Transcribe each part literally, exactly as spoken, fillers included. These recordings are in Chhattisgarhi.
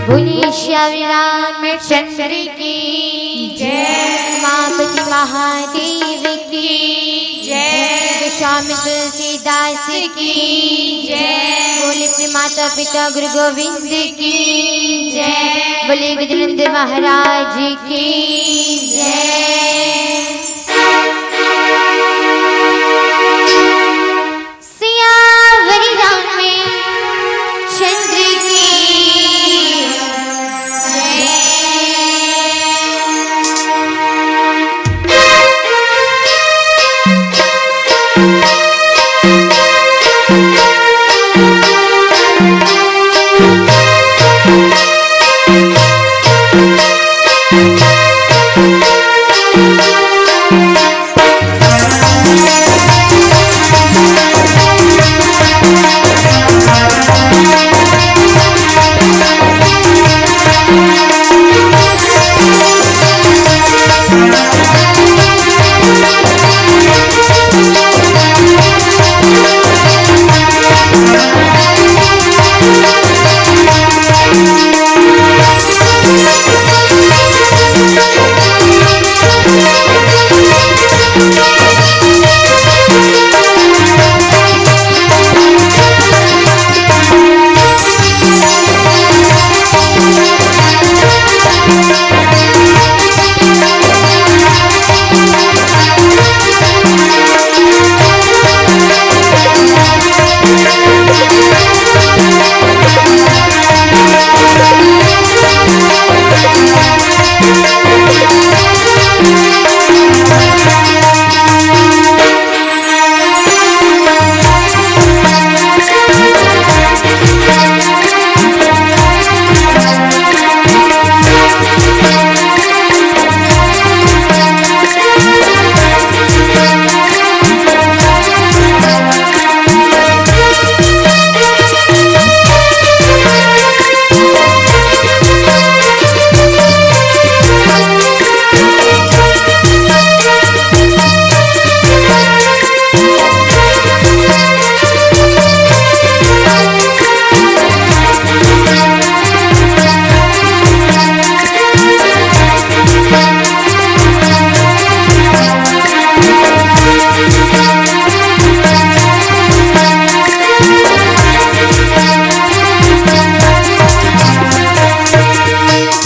बोलिए श्याम रामचंद्र की जय। उमापति महादेव की जय। विश्वामित्र तुलसीदास की जय। बोलिए अपने माता पिता गुरु गोविंद की जय। बोलिए गजानंद महाराज की जय। सियावर रामचंद्र की जय।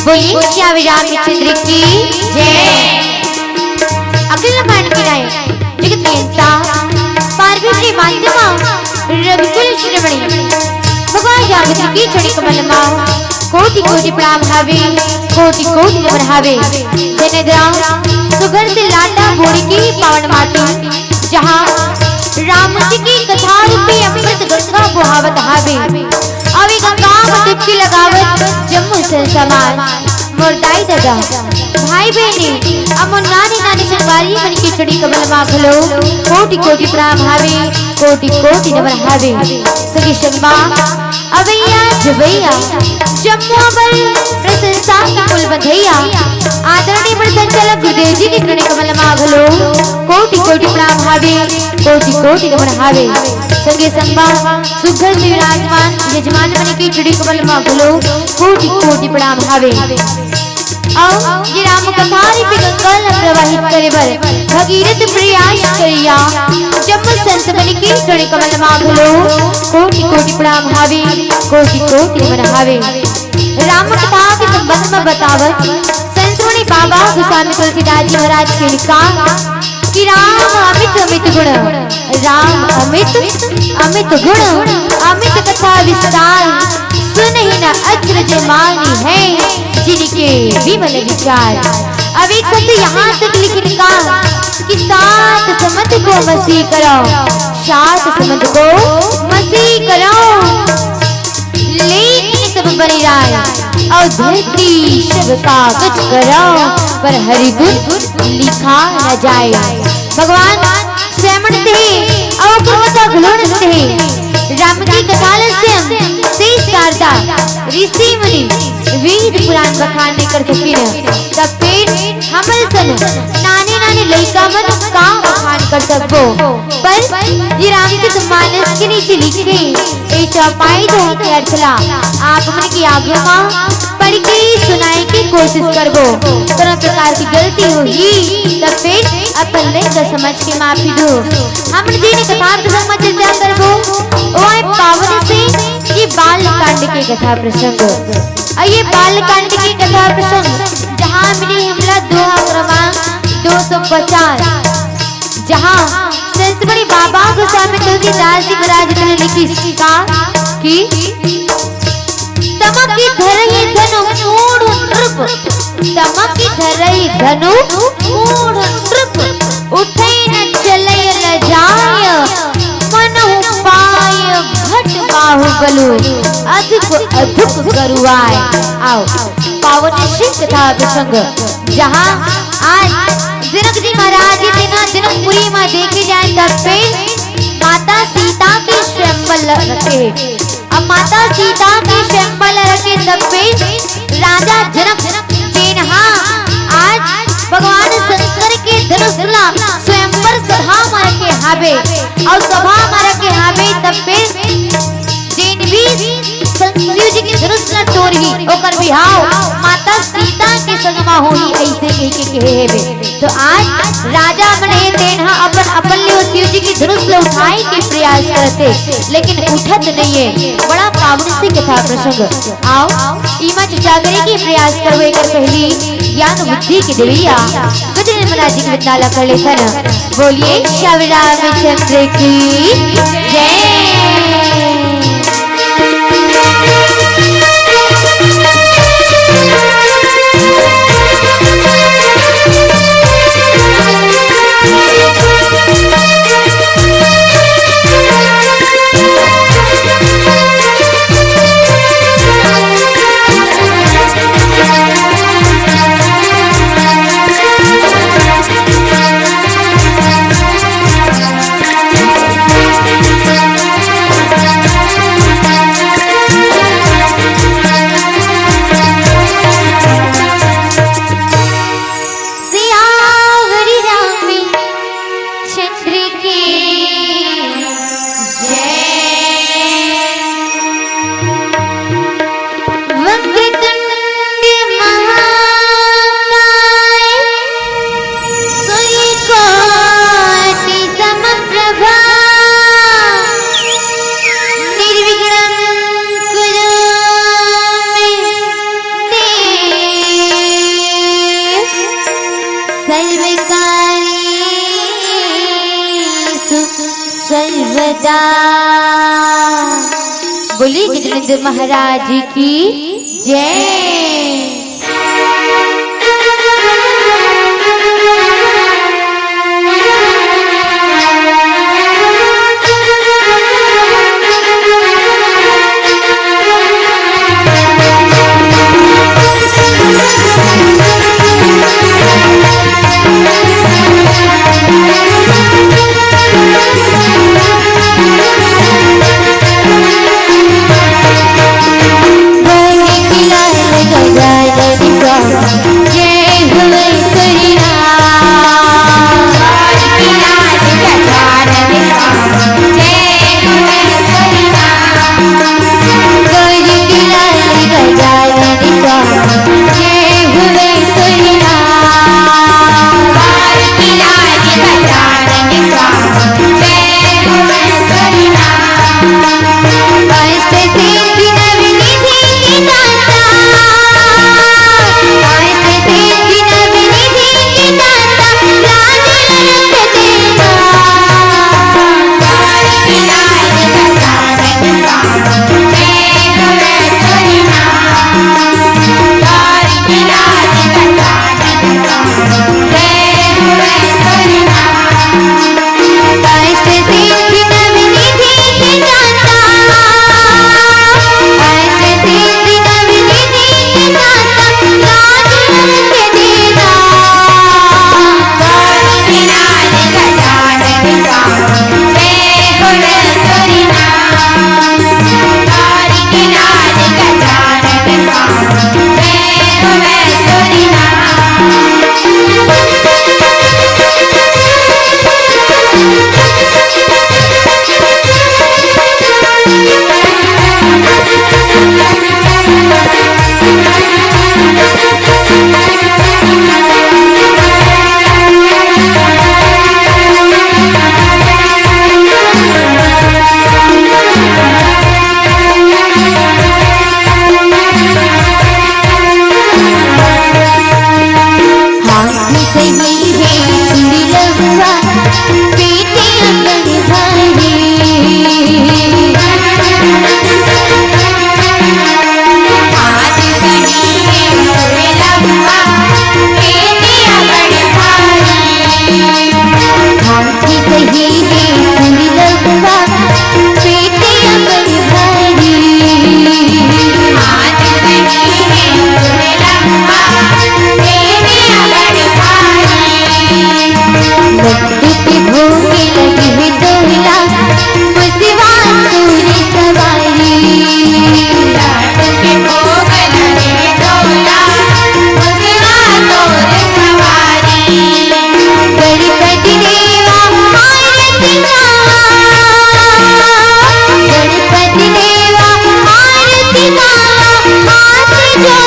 बोलिए श्याम रामचंद्र की जय। अखिल ब्रह्मांड के नायक जगत नियंता पार्वती माता रघुकुल शिरोमणि भगवान राम जी के चरण कमल मा कोटि कोटि प्रणाम हावे, कोटि कोटि नमन हावे। जय नंद राम सुघर से लाटा बोरी की पावन माटी, जहाँ राम जी की कथा रूपी अमृत गंगा बोहावत हावे। अउ ए गंगा में डुबकी लगावत जम्मो संत समाज, मोर दाई ददा, भाई बहिनी, अउ मोर नानी नानी संगवारी मन के चरण कमल मा घलो कोटि कोटि प्रणाम हावे, कोटि कोटि नमन हावे। संगी संगमा, अवइया जवइया जम्मो बर प्रशंसा के पुल बंधइया आदरणीय बड़ संचालक गुरुदेव जी के चरण कमल मा घलो कोटि कोटि प्रणाम हावे, कोटि कोटि नमन हावे। संगे संगमा सुघर से विराजमान यजमान मन के चरण कमल मा घलो कोटि कोटि प्रणाम हावे। अउ ये राम कथा रूपी गंगा ल प्रवाहित करे बर भगीरथ प्रयास करिया जम्मो संत मन के चरण कमल मा घलो कोटि कोटि प्रणाम हावे, कोटि कोटि नमन हावे। राम कथा के संबंध में बतावत संत मुनि बाबा गोस्वामी तुलसीदास जी महाराज के लिखा कि राम अमित अमित गुण, राम अमित अमित गुण, अमित कथा विस्तार, सुनहि न अचरज मानिहैं जिनके विमल विचार। अब एक शब्द यहाँ तक लिखने का कि सात समत को मसी करौ, सात समत को मसी करौ। लेकिन सब बलिराय अउ धरती सब कागज करौ, पर हरि गुण लिखा न जाय। भगवान श्रमण से अउ ओकर कथा घलोन से राम की कथा ल स्वयं शेष शारदा ऋषि मुनि वेद पुराण बखान नइ कर सकिन, तब फिर हमर सन नाने नाने लइका मन का बखान कर सकबो। पर ये रामचरित मानस के नीचे लिखे ए चौपाई दोहा के अर्थ ला आप मन के आगे मा गलती होही, त फेर अपन ले समझ के माफी दो। हमन जेन कथा प्रसंग म चर्चा करबो, ओ आय पावन से ये बाल कांड के कथा प्रसंग। अउ ये बाल कांड के कथा प्रसंग, जहाँ मिली हमला दोहा क्रमांक दो सौ पचास, जहाँ संतमणि बाबा गोस्वामी तुलसीदास जी महाराज जी ने लिखिस का कि तमकि धरई धनु मूढ़ नृप, तमकि धरई धनु मूढ़ नृप, उठई न चलई लजाय, मनहु पाय भट बाहुबलु, अधिक अधिक गरुआय। अउ पावन श्री कथा प्रसंग, जहाँ आज जनक जी महाराज जी तेना जनकपुरी म देखे जाए, तब फिर माता सीता के स्वयंवर ल-, रखे हे। अब माता सीता के स्वयंवर ल रखे, तब फिर राजा जनक तेन हा आज भगवान शंकर के धनुष ला स्वयंवर सभा म रखे हावे, अउ सभा म रखे हावे, तब फिर जेन भी शिव जी के धनुष ल टोरही, ओकर बिहाव माता सीता के संग म होही, अइसे कहिके कहे हेबे। तो आज राजा मन हे, तेन ह अपन, अपन ले ओ शिव जी के धनुष ल उठाए के प्रयास करत हे, लेकिन उठत नइये। बड़ा पावन से कथा प्रसंग। आओ, इमा चर्चा करे के प्रयास करबो, एकर पहिली ज्ञान बुद्धि के देवइया गजानन महाराज जी के वंदना ला कर लेथन। बोलिए श्याम रामचंद्र की जय। सियावर रामचंद्र की जय। वक्रतुंड महाकाय, सूर्यकोटि समप्रभा, निर्विघ्नं कुरु मे देव, सर्वकार्येषु सर्वदा। बोलिए गजानंद महाराज की जय।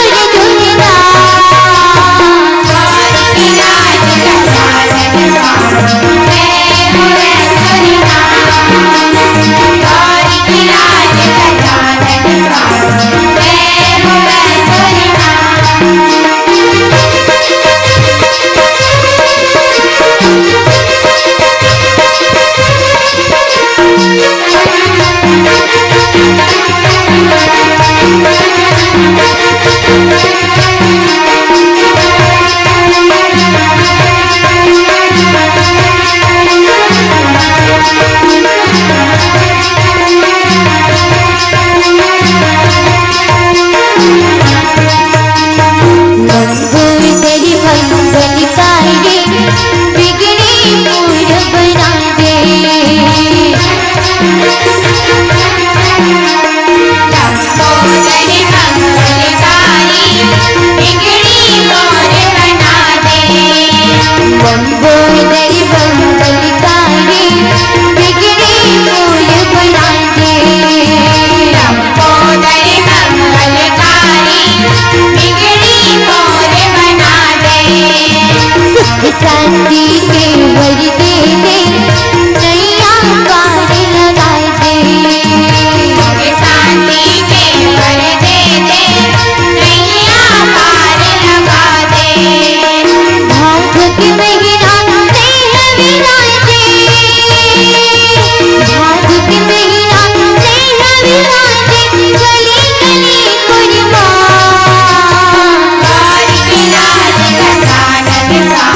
लंबोदर मंगलकारी, बिगड़ी मोर बना दे। लंबोदर मंगलकारी, बिगड़ी मोर बना दे। लंबोदर मंगलकारी, बिगड़ी मोर बना दे। लंबोदर मंगलकारी, बिगड़ी मोर बना दे। सुख शांति के वर दे दे, नैया पार लगा दे। सुख शांति के वर दे दे, नैया पार लगा दे। भागवत महिमा से विराजे, भागवत महिमा से विराजे, गली गली गुणगान। गौरी के लाल गजानन का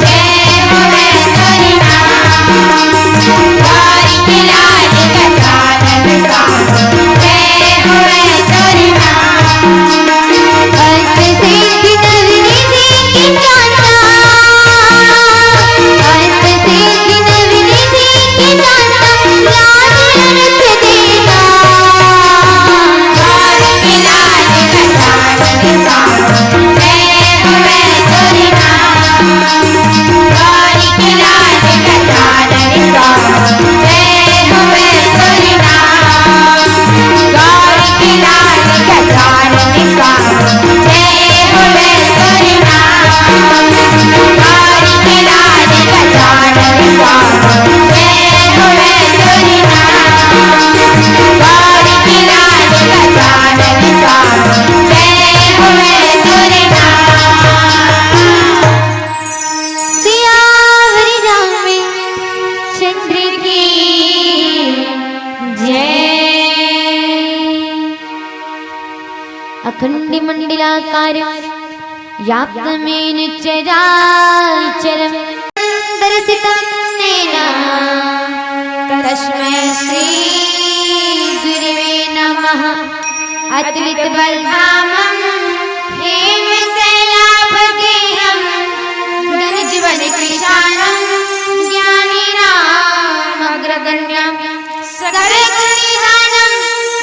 जय होवे तोरी नाम। गौरी के लाल गजानन का जय होवे तोरी नाम। अष्ट सिद्धि नवनिधि के दाता, अष्ट सिद्धि नवनिधि के दाता, लाज रख देना। गौरी के लाल गजानन का जय होवे तोरी नाम। गौरी के लाल गजानन का जय होवे तोरी नाम। गौरी के लाल गजानन का जय होवे तोरी नाम। गौरी के लाल गजानन का जय होवे तोरी नाम। गौरी के लाल गजानन का जय होवे तोरी नाम। सियावर रामचंद्र की जय। अखंड मंडलाकार व्याप्तमेन चराचरम दर्शितं येन तस्मै श्री गुरवे नमः। अतुलित बलधामं हेम शैलाभ गेहं गण जीवन कृशानं ज्ञानी नाम अग्रगण्यं सकल गुण निधानं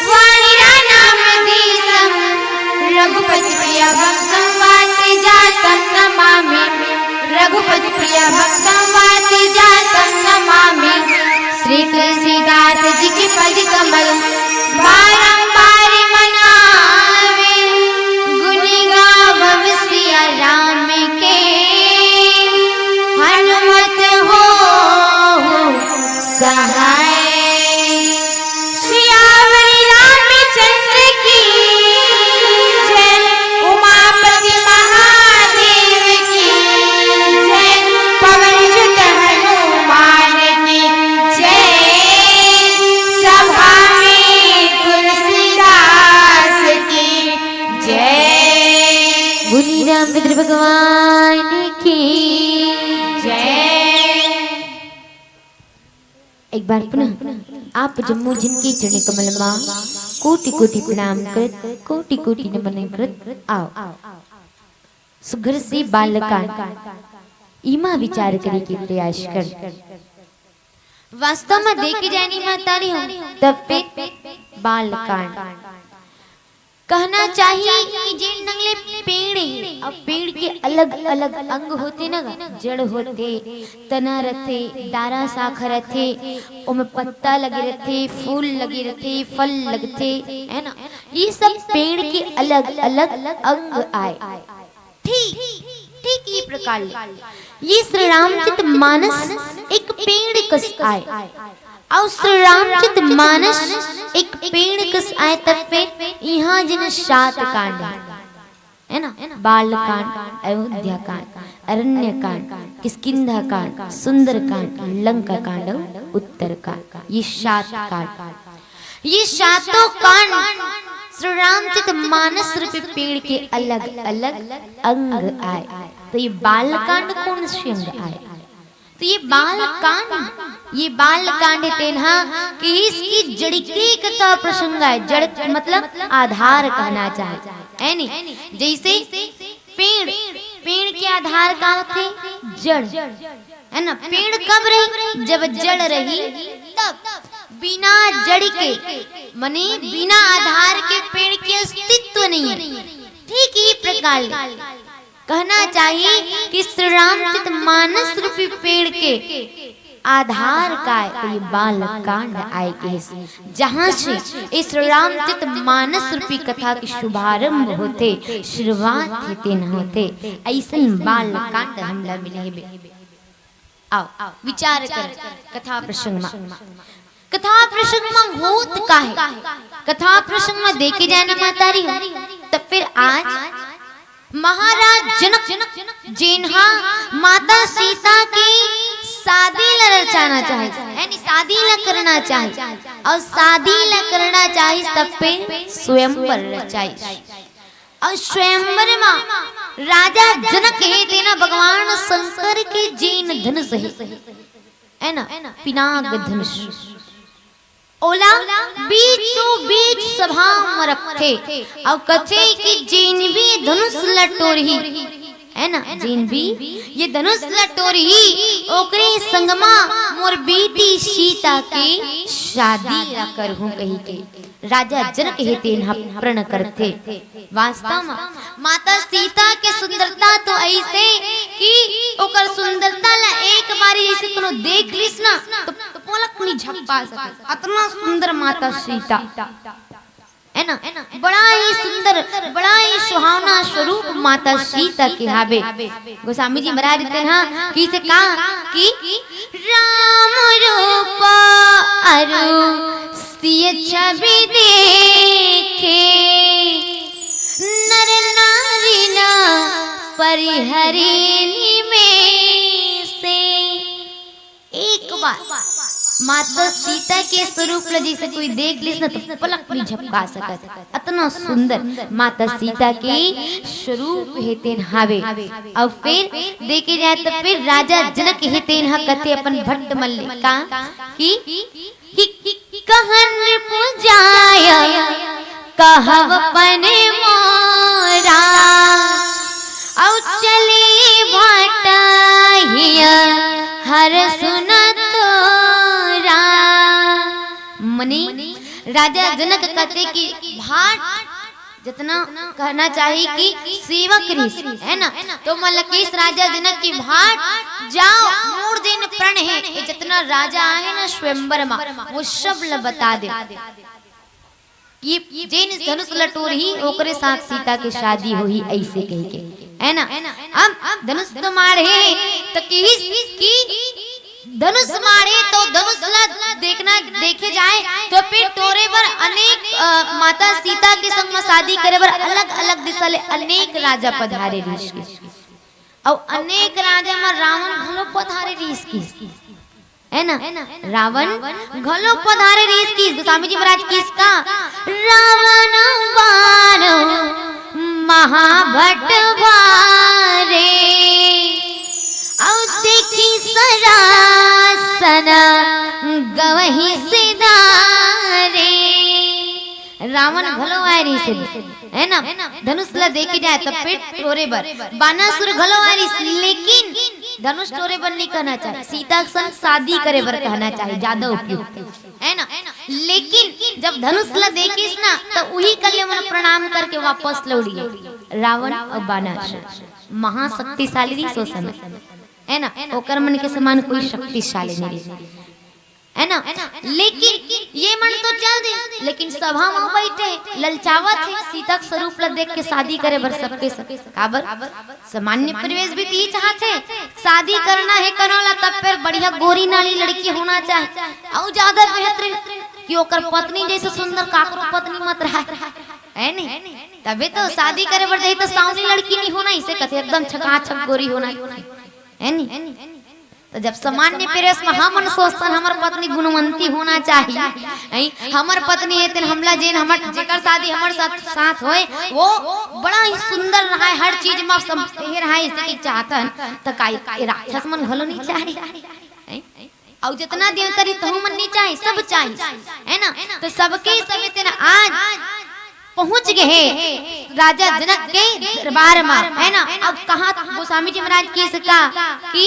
वाणी राणाम धीशं रघुपति प्रिय भक्तं वात जातं नमामि। रघुपति प्रिय भक्तं वात जातं नमामि। श्री तुलसीदास जी के पद कमल बारंबार मनावे। गुण गावब सिया राम के हनुमत होहु सहाय। सियावर रामचंद्र की जय, उमापति महादेव की जय, पवन सुत हनुमान की जय, सभा में तुलसीदास की जय। बोलिए रामचंद्र भगवान की जय। एक बार पुनः आप जम्मो झन के चरण कमल मा कोटि कोटि प्रणाम करत, कोटि कोटि नमन करत आव। सुघर से बालकांड इमा विचार करे के प्रयास कर। वास्तव में देखे जाए नहीं महतारी हो, तब पे बालकांड कहना चाहिए कि जेन नंगले पेड़ है, अब पेड़ के अलग-अलग अंग होथे ना, जड़ होथे, तना रथे, डारा शाखा रथे, ओमे पत्ता लगे रथे, फूल लगे रथे, फल लगथे, है ना? ये सब पेड़ के अलग-अलग अंग आय। ठीक, ठीक ये प्रकार ले ये श्री रामचरित मानस एक पेड़ कस आय। अउ श्री रामचरित मानस एक पेड़ कस आय, तब फिर इहाँ जेन सात कांड हे, है ना? बाल कांड, अयोध्या कांड, अरण्य कांड, किष्किंधा कांड, सुंदर कांड, लंका कांड अउ उत्तर कांड, ये सात कांड। ये सातों कांड श्री रामचरित मानस रूपी पेड़ के अलग-अलग अंग आय। तो ये बाल कांड कौन से अंग आय? तो ये बाल कांड, ये बाल कांड हे तेन हा कि इसकी जड़ के कथा प्रसंग आय। जड़ मतलब आधार कहना चाहे, है नी? जैसे पेड़, पेड़ के आधार का होथे? जड़, है ना? पेड़ कब रही? जब जड़ रही तब। बिना जड़ के, मने बिना आधार के पेड़ के अस्तित्व नहीं है। ठीक ये प्रकार ले कहना चाहिए कि श्री रामचरित मानस रूपी पेड़ के आधार काय तो ये बाल कांड आय कहिस, जहाँ से इस रामचरित मानस रूपी कथा के शुभारंभ होथे, शुरुआत हे तेन होथे। अइसन बाल कांड हमला मिले हेबे। आओ, विचार कर कथा प्रसंग मा। कथा प्रसंग मा होत का हे? कथा प्रसंग मा देखे जाए ना मातारी, तब फिर आज महाराज जनक जेन हा माता सीता के शादी ला रचाना चाहे, यानी शादी ला करना चाहे, अउ शादी ला करना चाहे तब पे स्वयंवर रचाइस। अउ स्वयंवर मा राजा जनक हे तेन हा भगवान शंकर के जेन धनुष हे, है ना, पिनाक धनुष, ओला बीचों बीच सभा म रखथे अउ कथे कि जेन भी धनुष ल टोरही, है ना, जेन भी ये धनुष ल टोरही, ओकरे संग म मोर बेटी सीता के शादी ल करहूं कहिके राजा जनक हे तेन ह प्रण करथे। वास्तव म माता सीता के सुंदरता तो अइसे कि ओकर सुंदरता ला एक बारी जइसे कोनो देख लिस ना, तो पलक नइ झपका सके, अतना सुंदर माता सीता, है ना? बड़ा ही सुंदर, बड़ा ही सुहावना स्वरूप माता सीता के हावे। गोस्वामी जी महाराज तेन हा कइसे कहा कि राम रूप अरु सिय छवि देखे, नर नारी न परिहरे निमेषे। एक बार माता सीता के स्वरूप ल जइसे कोई देख लिस ना, तो पलक नइ झपका सकत, अतना सुंदर माता सीता के स्वरूप हे तेन हावे। अउ फिर देखे जाए तो फिर राजा जनक हे तेन हा कथे अपन भट्ट मन ले का कि, कि कहन पुजाय कहव पन मोरा, अउ चले भाटा हिया हर सुन तोरा। मने राजा जनक कथे कि भाट जतना कहना चाही कि सेवक रिहिस, है ना? तो ओमन ल कहिस राजा जनक कि भाट जाव, मोर जेन प्रण हे, ये जतना राजा आहे ना स्वयंवर मा, वो सब ल बता दे। ये जेन धनुष ल टोरही, ओकरे साथ सीता के शादी होही, अइसे कहिके, है ना? अब धनुष तो माढ़े, त कहिस कि धनुष माढ़े तो धनुष ला देखना, देखे जाए तो फिर टोरे बर अनेक, अ, माता सीता के संग म शादी करे बर अलग-अलग दिशा ले अनेक राजा पधारे रिहिस के। अउ अनेक राजा म रावण घलो पधारे रिहिस के, है ना? रावण घलो पधारे रिहिस के। गोस्वामी जी महाराज कहिस का, रावण बाण महाभट भारे, अउ देखि सरासन गवहि सिधारे। रावण घलो आय रिहिस, है ना? धनुष ला देखे जाए त पेट टोरे बर, बानासुर घलो आय रिहिस, लेकिन धनुष टोरे बर नइ कहना चाही, सीता के संग शादी करे बर कहना चाही, ज्यादा उपयुक्त, है ना? लेकिन जब धनुष ला देखिस ना, त उही कल्ले मन प्रणाम करके वापस लौट गे। रावण अउ बानर महाशक्तिशाली रिहिस ओ समय, है ना? ओकर मन के समान कोई शक्तिशाली नहीं रिहिस, है ना? लेकिन ये मन तो चल दे, लेकिन सभा म बैठे ललचावत हे, सीता के स्वरूप ला देख के शादी करे बर सबके सब। काबर? सामान्य परिवेश भी ती चाहत हे, शादी करना हे कोनो ला, तब फिर बढ़िया गोरी नाली लड़की होना चाहे, अउ ज्यादा बेहतरीन कि ओकर पत्नी जैसे सुंदर काकरो पत्नी मत रहे, है नी? तबे तो शादी करे बर जाही तो सांवली लड़की नहीं होना, इसे कथे एकदम छकाछक गोरी होना, है नी? तो जब सामान्य परिवेश में हमन सोचथन हमर पत्नी गुणवंती होना चाहिए, हैं? हमर पत्नी हे तेन हमला जेन हमर जेकर शादी हमर साथ, साथ होए, वो बड़ा ही सुंदर रहाय, हर चीज में सम-, हे रहाय, इसे कि चाहथन, त काई, काई राक्षस मन घलो नहीं चाहे, हैं? अउ जितना देवता रही तहु मन नहीं चाहे, सब चाहे, है ना? तो सबके समेत ना आज पहुंच गए हे राजा जनक के दरबार में, है ना? अब कहा गोस्वामी जी महाराज किहिस का कि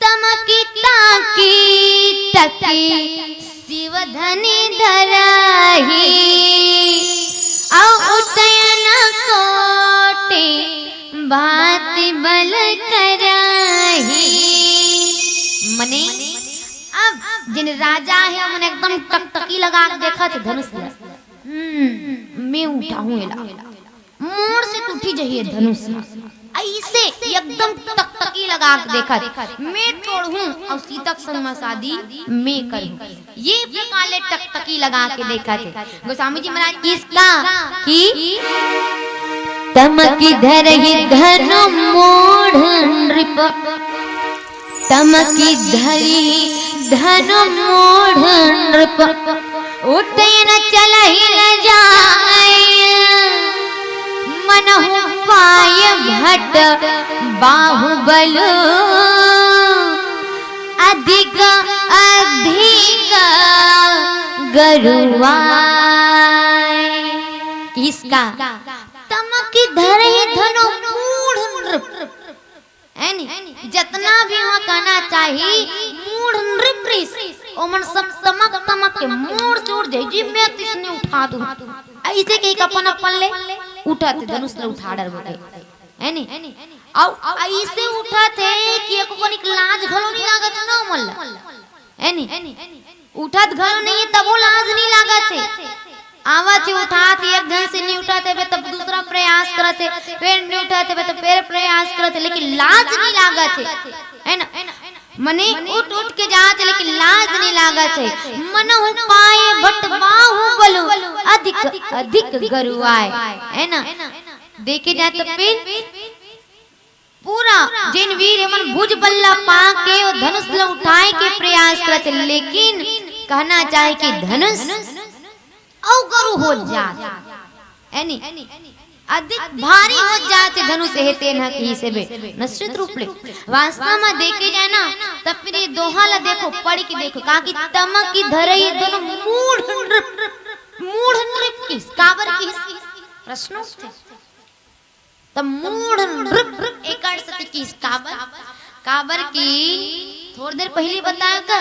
तमकि ताकि तकि शिव धनुष धरहि, अउ उठय न कोटि भाँति बल करहि। मने अब जेन राजा हे, ओमन एकदम टकटकी लगा के देखत हे धनुष ला। हम्म, मैं उठाहूं एला। मोर से टूटी जही ए धनुष ह। अइसे एकदम टकटकी लगा के देखत, मैं टोड़हूं अउ सीता के संग म शादी मैं करहूं। ये प्रकार ले टकटकी लगा के देखत हे। गोस्वामी जी महाराज किहिस का कि तमकि धरहि धनु मूढ़ नृप, तमकि धरहि धनु मूढ़ नृप, उठय न चलहि न जाय, मनहु पाय भट बाहुबल, अधिक अधिक गरुआय। किहिस का तमकि धरहि धनु मूढ़ नृप, है नी? जतना भी वहाँ कहना चाही, मूढ़ नृप रिहिस, ओमन सब तमक तमक के मूढ़ से उठ जाही जी, मैं तइसने उठा दूं। अइसे कहिके अपन अपन ले उठत हे, धनुष ले उठा डरबो के, है नी? अउ अइसे उठत हे कि एको कनिक लाज घलो नहीं लागत ना ओमन ला, है नी? उठत घलो नहीं हे, तभो लाज नहीं लागत हे। आवत हे, उठात हे, एक झन से नहीं उठत हे, तब दूसरा प्रयास करत हे, फिर नहीं उठत हे, तो फिर प्रयास करत हे, लेकिन लाज नहीं लागत हे, है ना? मने उठ उठ के जात हे, लेकिन लाज नहीं लागत हे। मनहु पाय भट बाहुबल, अधिक अधिक गरुआय, है ना? देखे जाए तो फिर पूरा जेन वीर हमन भुज बल ला पा के ओ धनुष ला उठाए के प्रयास करत, लेकिन कहना चाहे कि धनुष अउ गरु हो जात, है नी? अधिक भारी हो जात हे धनुष, हे तेन ह कहिस हे बे, निश्चित रूप ले। वास्तव में देखे जाए ना, तब फिर ये दोहा ला देखो, पढ़ के देखो, का कि तमकि धरहि धनु मूढ़ नृप, मूढ़ नृप किहिस, काबर किहिस? प्रश्न उठथे। त मूढ़ नृप एकर सेती किहिस, काबर? काबर कि थोड़ देर पहिली बताया का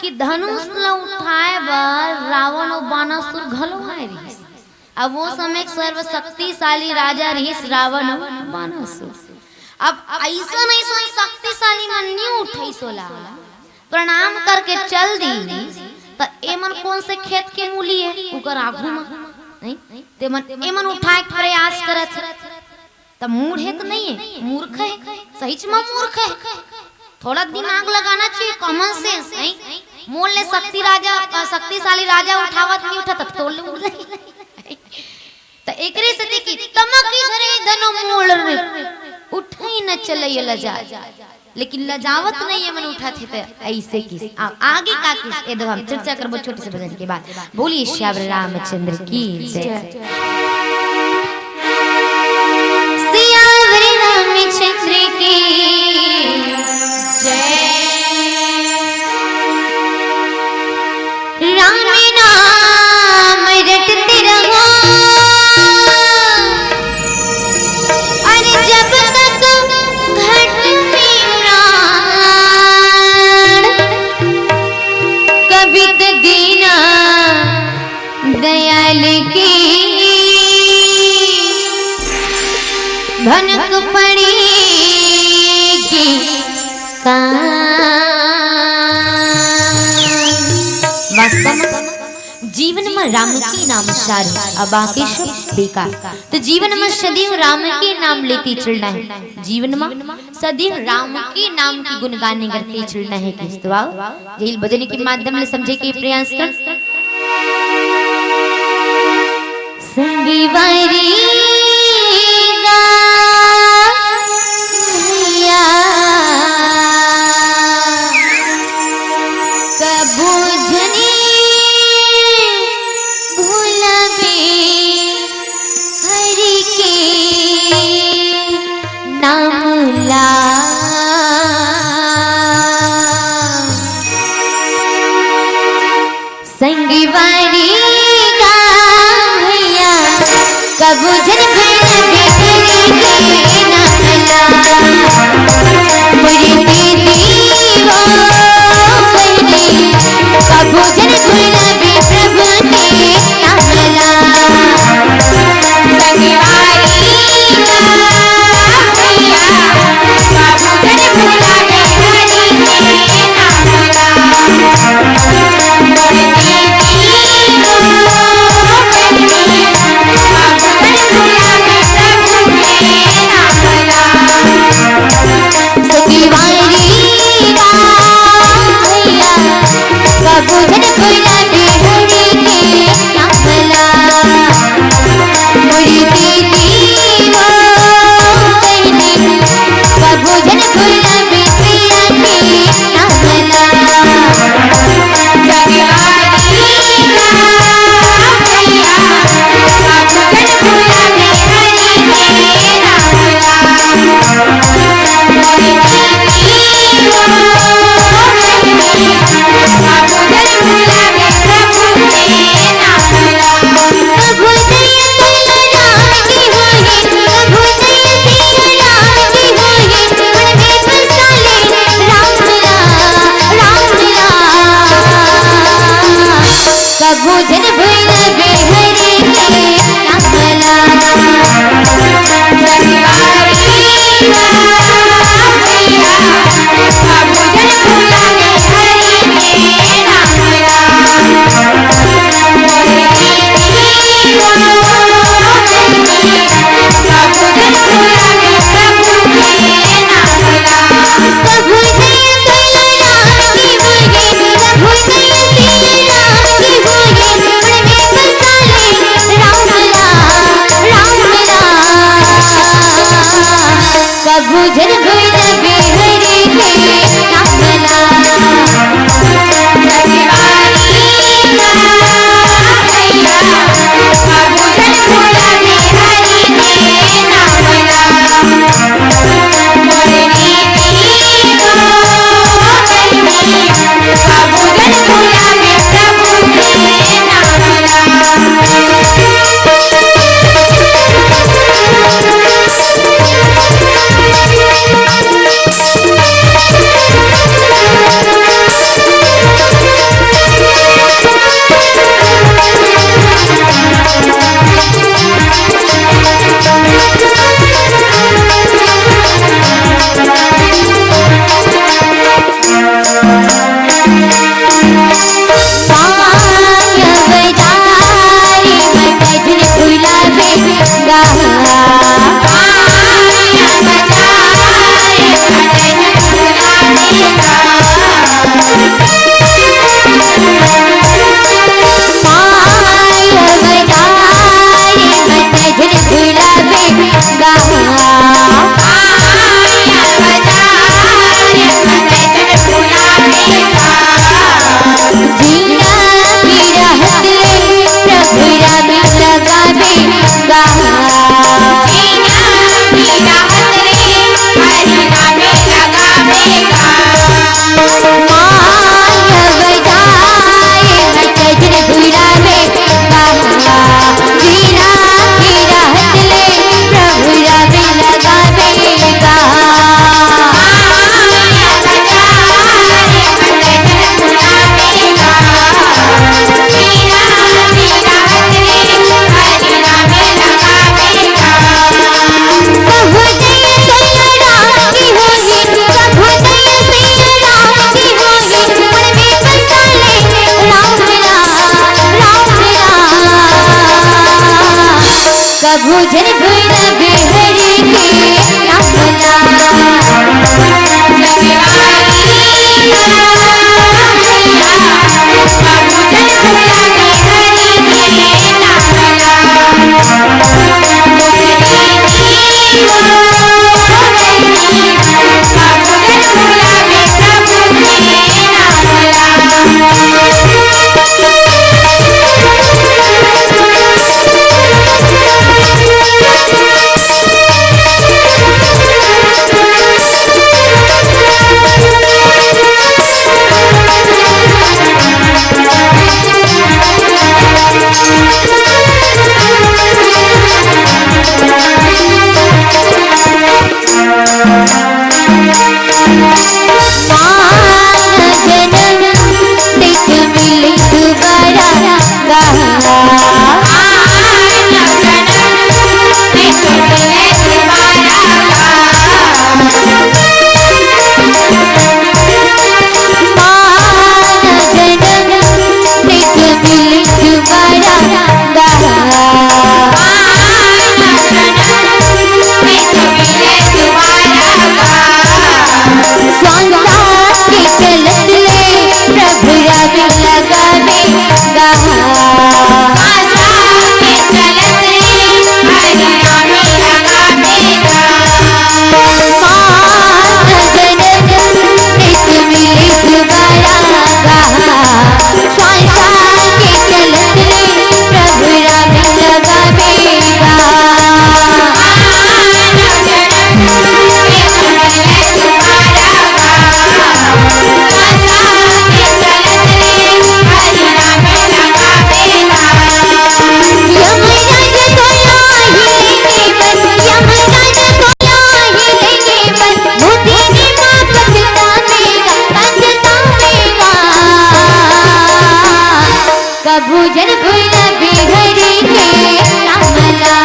कि धनुष ल उठाए बर रावण अउ बानासुर घलो आए रिहिस। अब वो समय के सर्वशक्तिशाली राजा रिहिस रावण अउ बानासुर। अब अइसन अइसन शक्तिशाली मन नी उठइस ओला, प्रणाम करके चल दी, त एमन कोन से खेत के मूली हे, उकर आघू म, नहीं? तेमन, एमन उठाए के प्रयास करत हे। त मूढ़ हे त नहीं हे, मूर्ख हे, सहीच म मूर्ख हे। थोड़ा दिमाग लगाना चाहिए, common sense, नहीं? मोर ले शक्ति राजा, अ, शक्तिशाली राजा उठावत नहीं उठा, त तोर ले उठ जाही। त एकरे सेती कि तमकि धरहि धनु मूढ़ नृप, उठइ न चलइ लजाय। लेकिन लजावत नहीं हे, मन उठत हे त अइसे किहिस। आ, आगे का किहिस, ए दो हम चर्चा करबो छोटे से भजन के बाद। बोलिए सियावर रामचंद्र की जय। सियावर रामचंद्र की जय। राम नाम रटते रहो, अरे जब तक घट में प्राण, कभी तो दीना भनक पड़ेगी का। वास्तव में जीवन में राम के नाम सार, अब बाकी सब बेकार। तो जीवन में सदैव राम के नाम लेते चलना है। जीवन में सदैव राम के नाम की गुणगान करते चलना है। किस तो आओ, यही भजन के माध्यम से समझे के प्रयास कर। संगवारी गा भैया, कबू झनी भूलबे हरि के नाम ला। संगवारी गा भैया, कबू झन भूलबे हरि के नाम ला। मोरी दीदी हो बहिनी, कबू झन भूलबे प्रभु के नाम ला। संगवारी गा भैया, कबू झन भूलबे हरि के नाम ला। कबू झन भूलबे हरि के नाम ला। कबू झन भूलबे हरि के नाम ला। जन भुला बिहरी के नाम ला। कभू जन भुला बिहरी के नाम ला।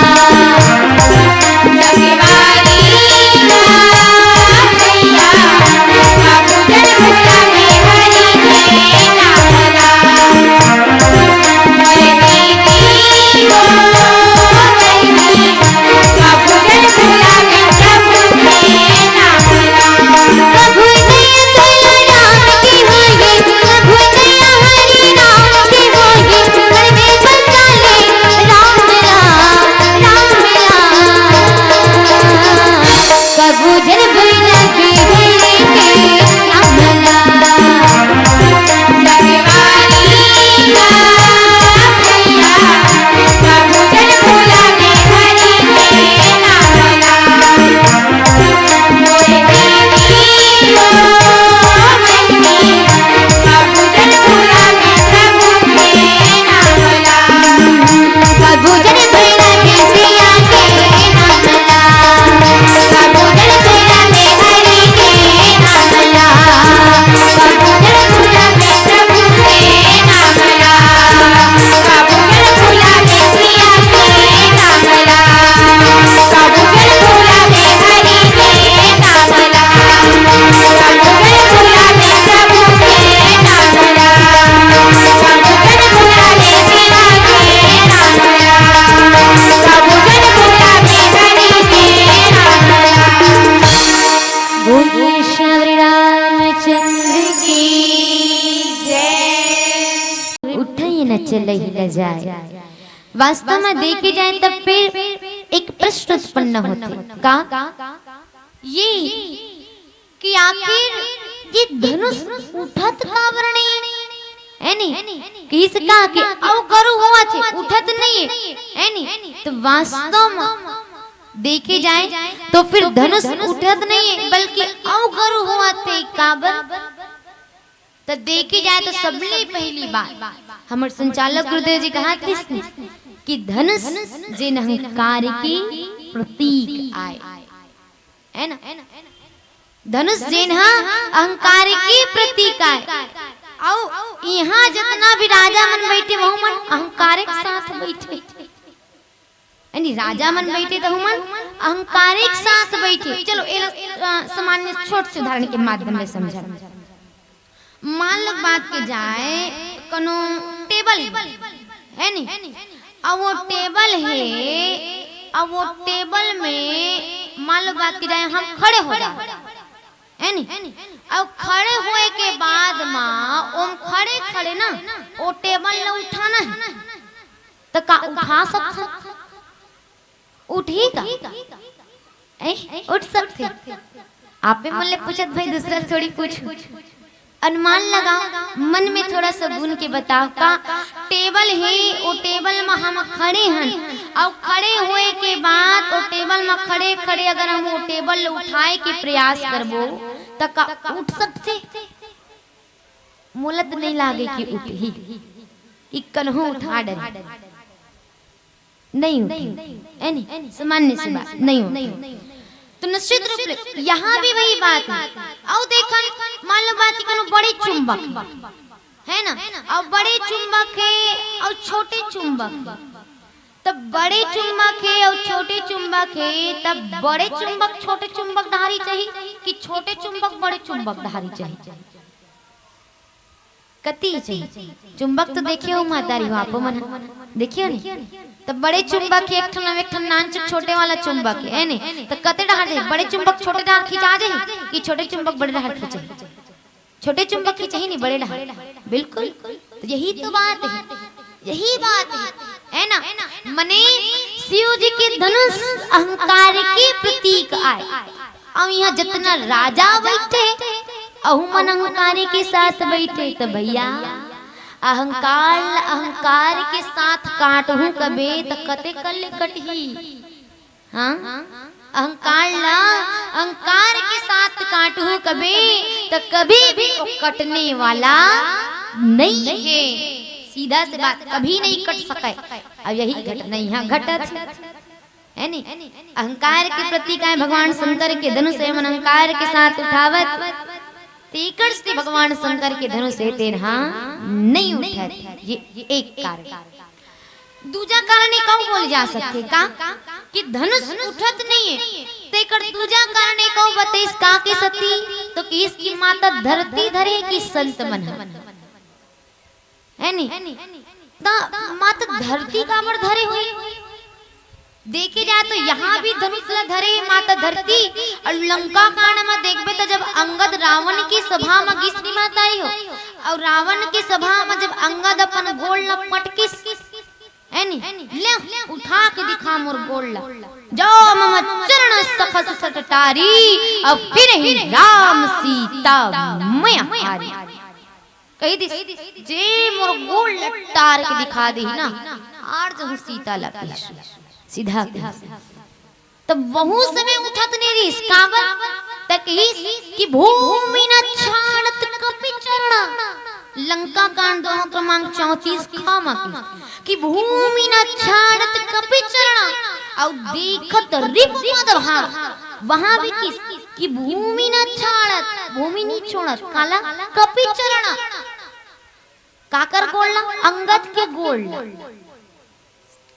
बोलिए श्याम रामचंद्र की जय। उठई न चलई न जाए। वास्तव में देखे जाए तब फिर एक प्रश्न उत्पन्न होथे का, ये कि आखिर ये धनुष उठत काबर नहीं है, नहीं? किस का कि अउ गरु होवत हे, उठत नहीं है, है नहीं? तो वास्तव में देखे जाए तो फिर धनुष उठत नहीं है, बल्कि अउ गरु होवत हे। काबर? तो देखे जाए तो सबले पहली बात हमर संचालक गुरुदेव जी कहत रहिस कि धनुष जेन अहंकार के प्रतीक आय, है ना? धनुष जेन ह अहंकार के प्रतीक आय। अउ इहाँ जितना भी राजा मन बैठे, वहू मन अहंकार के साथ बैठे। यानी राजा मन बैठे, तहू मन अहंकार के साथ बैठे। चलो, एला, अ, सामान्य छोट से उदाहरण के माध्यम ले समझा। मान लो बात के जाए, कोनो टेबल है नी, अउ वो टेबल हे, अब वो टेबल में मान लो बात की जाए, हम खड़े हो जाओ, है नी? अब खड़े होए के बाद मा ओम खड़े खड़े ना वो टेबल ला उठाना है, तो का उठा सकथन? उठही का? ए, उठ सकथे। आपे मन ले पूछत भाई, दूसरा थोड़ी पूछ। अनुमान लगाओ, मन में थोड़ा सा गुन के बताओ का टेबल हे, वो टेबल में हम खड़े हन, अउ खड़े होए के बाद वो टेबल में खड़े खड़े अगर हम वो टेबल ले उठाए के प्रयास करबो, त का उठ सकथे? मोला त नहीं लागे कि उठही, कि कन्हू उठा डरे। नहीं उठे, है नी? सामान्य सी बात, नहीं उठे। तो निश्चित रूप ले यहाँ भी वही बात है। अउ देखन, मान लो बात कि कोनो बड़े चुंबक है ना, अउ बड़े चुंबक है अउ छोटे चुंबक, तब बड़े चुंबक है अउ छोटे चुंबक है, तब बड़े चुंबक छोटे चुंबक डहारी चाहिए कि छोटे चुंबक बड़े चुंबक डहारी चाहिए? कति चाहिए? चुंबक तो देखे हो महतारी हो, आपो मन ह। देखे हो नी? त बड़े चुंबक हे, एक ठन, एक ठन नानचुक छोटे वाला चुंबक हे, है नी? त कते डहार जाही? बड़े चुंबक छोटे डहार खिंचा जाही कि छोटे चुंबक बड़े डहार खिंचही? छोटे चुंबक खिंचही नी बड़े डहार। बिल्कुल। तो यही तो बात है, यही बात है, है ना? मने शिव जी के धनुष अहंकार के प्रतीक आय। अउ यहाँ जितना राजा बैठे, अहू मन अहंकार के साथ बैठे। त भैया, अहंकार ला अहंकार के साथ काटहू कबे, त कते कल्ले कटही? हाँ, अहंकार ला अहंकार के साथ काटहू कबे, त कभी भी वो कटने वाला नहीं है। सीधा से बात, कभी नहीं कट सके। अब यही घटना यहाँ घटत है। है नी? अहंकार के प्रतीक आय भगवान शंकर के धनुष, एमन अहंकार के साथ उठावत, तेकर से भगवान शंकर के धनुष हे तेन हा नहीं उठत। ये एक कारण। दूजा कारण एक अउ बोल जा सकथे का कि धनुष उठत नहीं है, तेकर दूजा कारण एक अउ बतइस का के सती, तो किस की माता धरती धरे कि संत मन ह। है नी? त माता धरती काबर धरे होही? देखे जाए तो यहाँ भी धनुष ला धरे हे माता धरती। अउ लंका कांड में देखबे तो जब अंगद रावण की सभा में गिस नी महतारी हो, अउ रावण की सभा में जब अंगद अपन गोड़ ला पटकिस, है नी? ले उठा के दिखा मोर गोड़ ला, जो मम चरण सखस सट टारी, अब फिर ही राम सीता मैं हारी। कही दिस, जे मोर गोड़ ला टार के दिखा देही ना, हार जहूँ सीता ला कहिस। सीधा कहिस। तब वहू समय उठत नहीं रहिस, काबर? त कहिस कि भूमि न छाड़त कपि चरण। लंका कांड दोहा क्रमांक चौंतीस ख म कहिस कि भूमि न छाड़त कपि चरण, अउ देखत रिपु मद भार। वहां भी किस कि भूमि न छाड़त, भूमि नहीं छोड़त, काला? कपि चरण। काकर गोड़ ला? अंगद के गोड़ ला।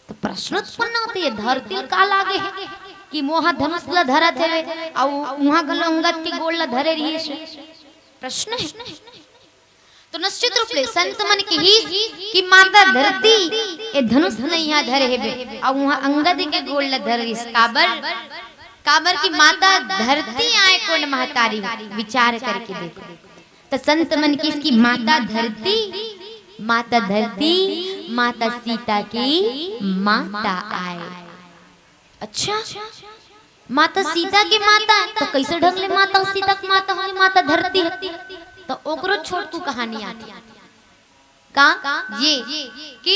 तो प्रश्न उत्पन्न होथे, ये धरती ल का लागे हे कि मोहा धनुष ला धरत हे अउ उहां घलो अंगद के गोड़ ला धरे रहिस हे? प्रश्न हे। तो निश्चित रूप ले संत मन कहिस कि माता धरती ए धनुष ल इहां धरे हेबे अउ उहां अंगद के गोड़ ला धरे रहिस। काबर? काबर कि माता धरती आय कोन महतारी, विचार करके देखो। त संत मन कहिस कि माता धरती, माता धरती, माता सीता के माता आय। अच्छा, माता सीता के माता, त कइसे ढंग ले माता सीता के माता होही, माता धरती हे? त ओकरो छोटकू कहानी आथे। का? ये कि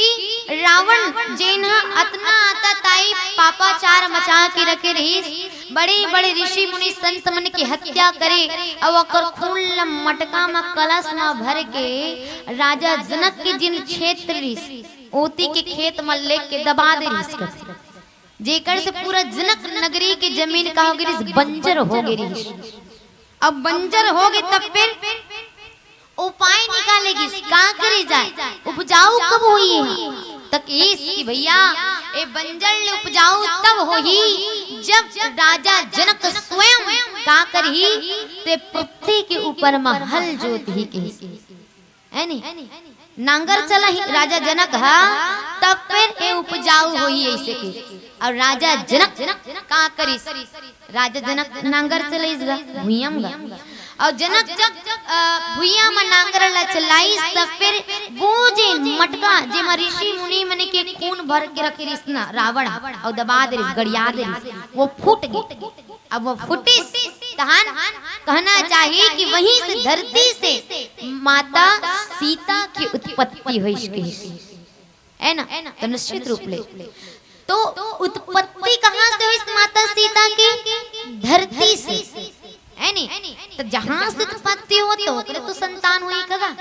रावण जेन ह अतना आताताई पापाचार मचा के रखे रहिस, बड़े-बड़े ऋषि मुनि संत मन के हत्या करे अउ ओकर खून ल मटका म कलश म भर के राजा जनक के जिन क्षेत्र रहिस, ओती के खेत म लेके दबा दे रहिस कथे। जेकर से पूरा जनक नगरी के जमीन का हो गे रहिस, बंजर हो गे रहिस। अब बंजर हो गे तब फिर उपाय निकाले गिस, का करे जाए, उपजाऊ कब होही? त कहिस कि भैया, ए बंजर ले उपजाऊ तब होही जब राजा जनक स्वयं का करही, ते पृथ्वी के ऊपर म हल जोतही कहिस। है नी? नांगर चलाही राजा जनक हा, तब फेर ए उपजाऊ होही अइसे के। अउ राजा जनक का करिस? राजा जनक नांगर चलाइस गा भुइयां म गा। अउ जनक जब, अ, भुइयां म नांगर ला चलाइस, त फेर वो जे मटका, जेमा ऋषि मुनि मन के खून भर के रखे रिहिस ना रावण, अउ दबा दे रिहिस, गड़िया दे रिहिस, वो फूट गे। अब वो फूटिस, तहन कहना चाहिए कि वहीं से, धरती से माता सीता की उत्पत्ति होइस कहिस, है ना? तो निश्चित रूप ले तो उत्पत्ति कहाँ से होइस माता सीता की? धरती से, है नी? तो जहाँ से उत्पत्ति हो तो ओकरे तो संतान होई कगा।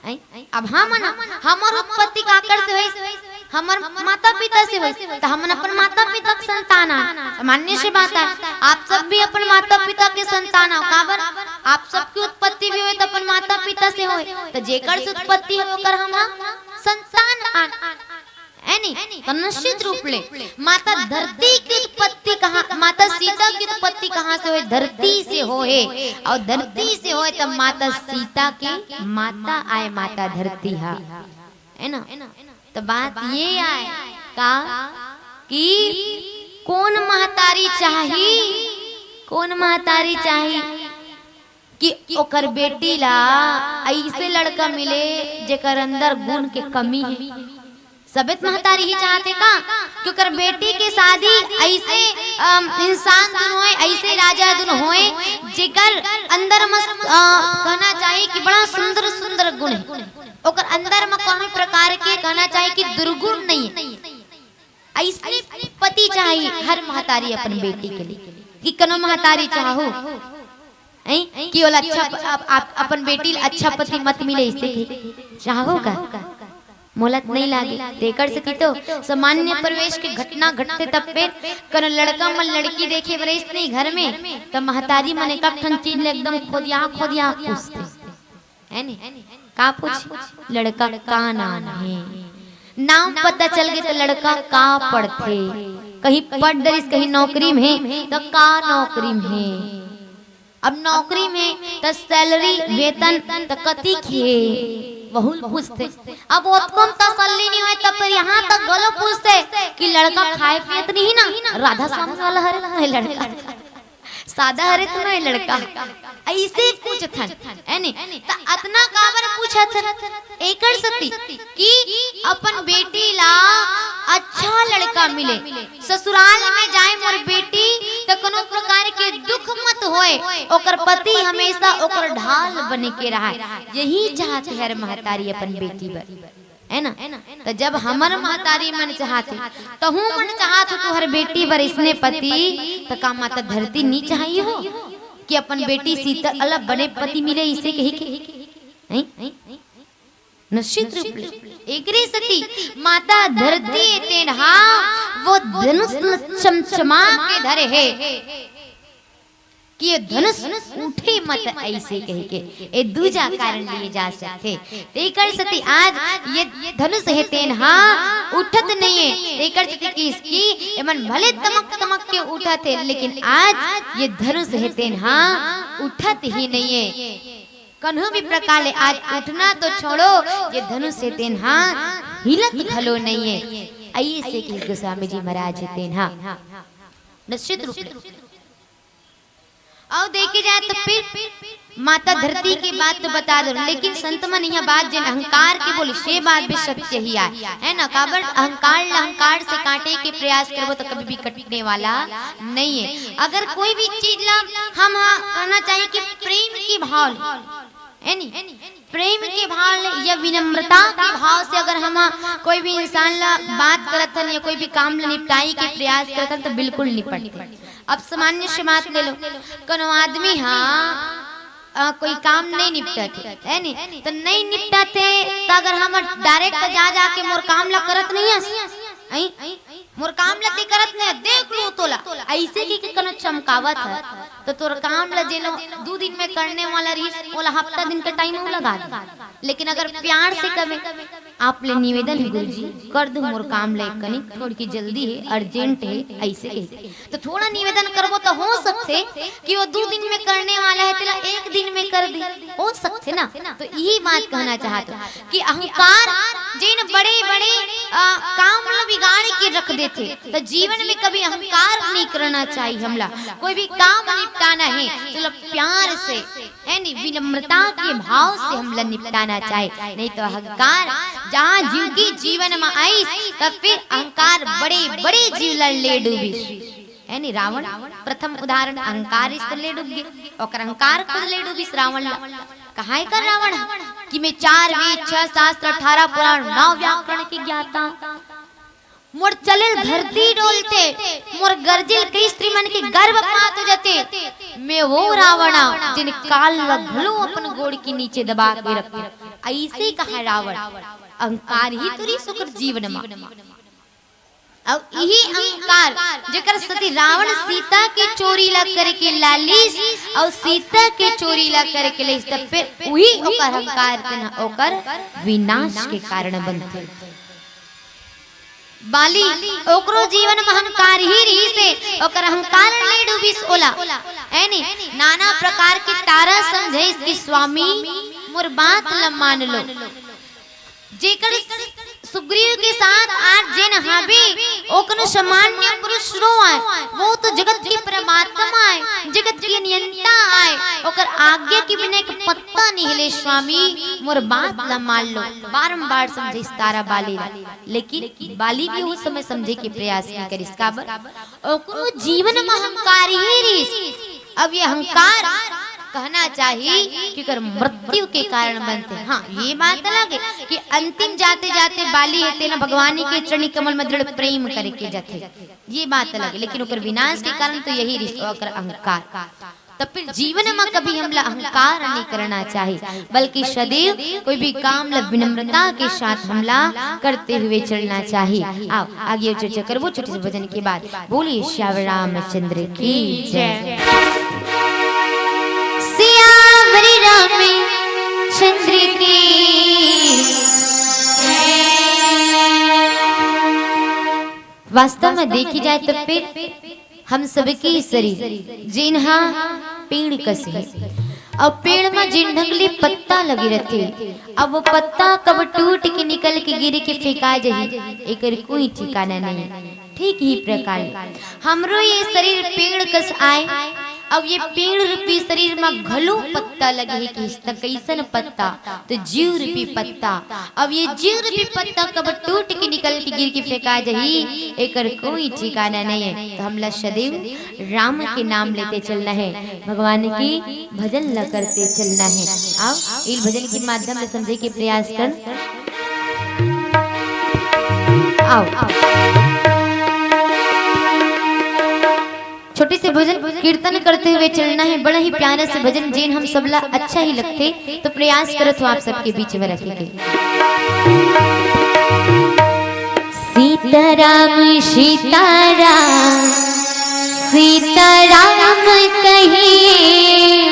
हैं? अब हमन, हमर उत्पत्ति काकर से होइस? हमर माता पिता से होइस, तो हमन अपन माता पिता के संतान आन। सामान्य से बात है, आप सब भी अपन माता पिता के संतान हो। काबर? आप सबके उत्पत्ति भी होए तो अपन माता पिता से होए, तो जेकर से उत्पत्ति होए ओकर हम संतान आन, है नी? तो निश्चित रूप ले माता धरती की उत्पत्ति कहाँ, माता सीता की उत्पत्ति कहाँ से होए? धरती से होए। अउ धरती से होए तब माता सीता के माता आए, माता धरती हा, है ना? तो बात ये आए का कि कोन महतारी चाही, कोन महतारी चाही कि ओकर बेटी ला अइसे लड़का मिले जेकर अंदर गुण के कमी हे। सबे त महतारी ही चाहथे का कि ओकर बेटी के शादी अइसे, अम, इंसान दुन होए, अइसे राजा दुन होए, जेकर अंदर म, अ, कहना चाहिए कि बड़ा सुंदर सुंदर गुण हे, ओकर अंदर म कोनो प्रकार के कहना चाहिए कि दुर्गुण नहीं हे। अइसने पति चाही हर महतारी अपन बेटी के लिए। कि कनो महतारी चाहो, हैं? कि ओला अच्छा प-, अप-, अप-, अपन बेटी ल अच्छा पति मत मिले, इसे के चाहो का? मोला त नहीं लागे। तेकर सेती तो सामान्य प्रवेश के घटना घटथे तब पे कनो लड़का मन लड़की देखे बर आइस नहीं घर में, त महतारी मन एक ठन चीज ले एकदम खोदिया खोदिया पूछथे। है नी? का पूछ? लड़का का नाम हे? नाम पता चल गे त लड़का का पढ़थे? कहीं पढ़ डरिस, कहीं नौकरी में हे, त का नौकरी में हे? अब नौकरी में त सैलरी, वेतन त कतिक हे? वहू पूछथे। अब ओतको म तसल्ली नहीं होए, तब फिर यहाँ तक घलो पूछथे कि लड़का खाए पिए त नहीं ना, राधा स्वामी वाला हरे ना हे लड़का। सादा हरे त नोहे लड़का, अइसे पूछथन, है नी? त अतना काबर पूछथन? एकर सेती कि अपन बेटी ला अच्छा लड़का मिले, ससुराल में जाए मोर बेटी, त कोनो प्रकार के दुख मत होए, ओकर पति हमेशा ओकर ढाल बने के रहय। यही चाहथे हर महतारी अपन बेटी बर। है ना? त जब हमर महतारी मन चाहथे, तहू मन चाहत हो तुहर बेटी बर इसने पति, त का माता धरती नी चाहिए हो कि अपन बेटी सीता अलग बने पति मिले, इसे कही के? हैं? निश्चित रूप ले एकरे सेती माता धरती तेन हा वो धनुष ल चमचमा के धरे हे। कि ये धनुष उठे मत अइसे कहिके, ए दूजा कारण लिए जा सकथे। तेकर सेती आज ये धनुष हे तेन हा उठत नइये। तेकर सेती कि इसकी एमन भले तमक तमक के उठत हे, लेकिन आज ये धनुष हे तेन हा उठत ही नइये। कन्हू भी प्रकार ले आज उठना तो छोड़ो, ये धनुष हे तेन हा हिलत घलो नइये। अइसे कि गोस्वामी जी महाराज हे तेन हा निश्चित रूप ले अउ देखे जाए त फिर माता धरती के बात तो बता दो, लेकिन संत मन इहाँ बात जेन अहंकार के बोले, से बात भी सत्य ही आय, है ना? काबर अहंकार ला अहंकार से काटे के प्रयास करबो त कभी भी कटने वाला नइये। अगर कोई भी चीज ला हम ह कहना चाहिए कि प्रेम के भाव ले, है नी? प्रेम के भाव ले या विनम्रता के भाव से अगर हम कोई भी इंसान ला बात करत हन या कोई भी काम ला निपटाई के प्रयास करत हन, त बिल्कुल निपटथे। अब सामान्य से बात ले लो, कोनो आदमी हा, अ, कोई काम नहीं निपटत हे, है नी? त नहीं निपटत हे, त अगर हम direct जा जाके मोर काम ला करत नहीं हस, अई? मोर काम ला ते करत नहीं, देख लूं तोला, अइसे कि कोनो चमकावत हे, त तोर काम ला जेनो दू दिन में करने वाला रहिस, ओला हफ्ता दिन के time अउ लगा दे। लेकिन अगर प्यार से कहे, आप ले निवेदन हे गुरुजी, कर दो मोर काम ले कनिक, थोड़की जल्दी हे, अर्जेंट हे, अइसे कहिथे। तो थोड़ा निवेदन करबो तो हो सकथे कि वो दू दिन में करने वाला हे, तेला एक दिन में कर दे, हो सकथे ना। तो यही बात कहना चाहत हूँ कि अहंकार जेन बड़े-बड़े, अ, काम ला बिगाड़ के रख देथे, तो जीवन में कभी अहंकार नहीं करना चाहिए हमला। कोई भी काम निपटाना हे, चलो प्यार से, है नी, विनम्रता के भाव से हमला निपटाना चाहे, नहीं तो अहंकार जहाँ जीव के जीवन में आइस, तब फिर अहंकार बड़े-बड़े जीव ला ले डूबिस, है नी। रावण प्रथम उदाहरण, अहंकार इस ले डूब गे, ओकर अहंकार खुद ले डूबिस रावण ला। कहाँ एकर रावण कि मैं चार वेद, छह शास्त्र, अठारह पुराण, नौ व्याकरण के ज्ञाता, मोर चले ले धरती डोलथे, मोर गरजे ले कई स्त्री मन के गर्भपात हो जाथे। मैं वो रावण आंव, जेन काल ला घलो अपन गोड़ के नीचे दबा के रखथे। अइसे कहे रावण, अहंकार ही तो रिहिस ओकर जीवन मा। अउ इही अहंकार, जेकर सेती रावण सीता के चोरी ला करे के लालिस, अउ सीता के चोरी ला करे के लालिस, तब फिर उही ओकर अहंकार तेन ओकर विनाश के कारण बनथे। बाली, ओकरो जीवन में अहंकार ही रिहिस हे, ओकर अहंकार ले डूबिस ओला। ऐ नी, नाना प्रकार के तारा समझाइस कि स्वामी, मोर बात ल मान लो। जेकर सुग्रीव के साथ आज जेन हाबे, ओ कोनो सामान्य पुरुष नो आय, वो तो जगत के परमात्मा आय, जगत के नियंता आय, ओकर आज्ञा के बिना एक पत्ता नहीं हिले। स्वामी, मोर बात ल मान लो। बारंबार समझाइस तारा बाली ला। लेकिन बाली भी उस समय समझे के प्रयास नइ करिस। काबर? ओकरो जीवन म अहंकार ही रिहिस। अब ये अहंकार कहना चाही कि ओकर मृत्यु के कारण बनथे। हाँ, ये बात अलग हे कि अंतिम जाते-जाते बाली हे तेन भगवान के चरणी कमल म दृढ़ प्रेम करे के जाथे, ये बात अलग हे, लेकिन ओकर विनाश के कारण तो यही रिहिस, ओकर अहंकार। त फिर जीवन म कभी हमला अहंकार नइ करना चाही, बल्कि सदैव कोई भी काम ल विनम्रता के साथ हमला करते हुए चलना चाही। आओ, आगे अउ चर्चा करबो छोटे से भजन के बाद। बोलिए सियावर रामचंद्र की जय। सियावर रामचंद्र की जय। वास्तव में देखी जाए तो फिर हम सबके शरीर जेन हा पेड़ कस हे, अउ पेड़ म जेन ढंग ले पत्ता लगे रथे, अब वो पत्ता कब टूट के निकल के गिर के फेंका जाही, एकर कोई ठिकाना नहीं। ठीक ही प्रकार ले हमरो ये शरीर पेड़ कस आय, अब ये पेड़ रूपी शरीर म घलो पत्ता लगे हे कि त कइसन पत्ता? त जीव रूपी पत्ता। अब ये जीव रूपी पत्ता कब टूट के निकल के गिर के फेंका जाही, एकर कोई ठिकाना नहीं हे। त हमला सदैव राम के नाम लेते चलना हे, भगवान के भजन ल करते चलना हे। आओ, इस भजन के माध्यम से समझे के प्रयास कर। आओ, आओ। छोटे से भजन कीर्तन करते हुए चलना हे, बड़ा ही प्यारा से भजन, जेन हम सबला अच्छा ही लगथे, तो प्रयास करत हो आप सबके बीच में रखे के। सीताराम, सीताराम, सीताराम कहिए,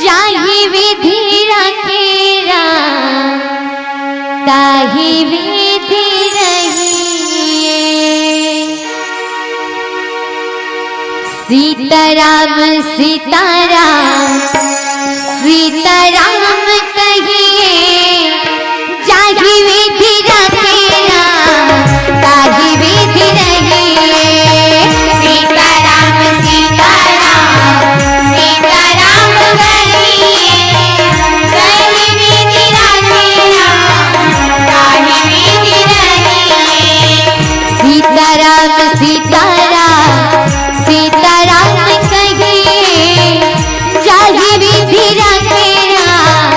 जाहि विधि राखे राम, ताहि विधि रहिए। सीताराम, सीताराम, सीताराम कहिए, जाहि विधि राखे राम, ताहि विधि रहिए। सीताराम, सीताराम, सीताराम कहिए, जाहि विधि राखे राम, ताहि विधि रहिए। सीताराम, सीताराम, सीताराम कहिए, जाहि विधि राखे राम,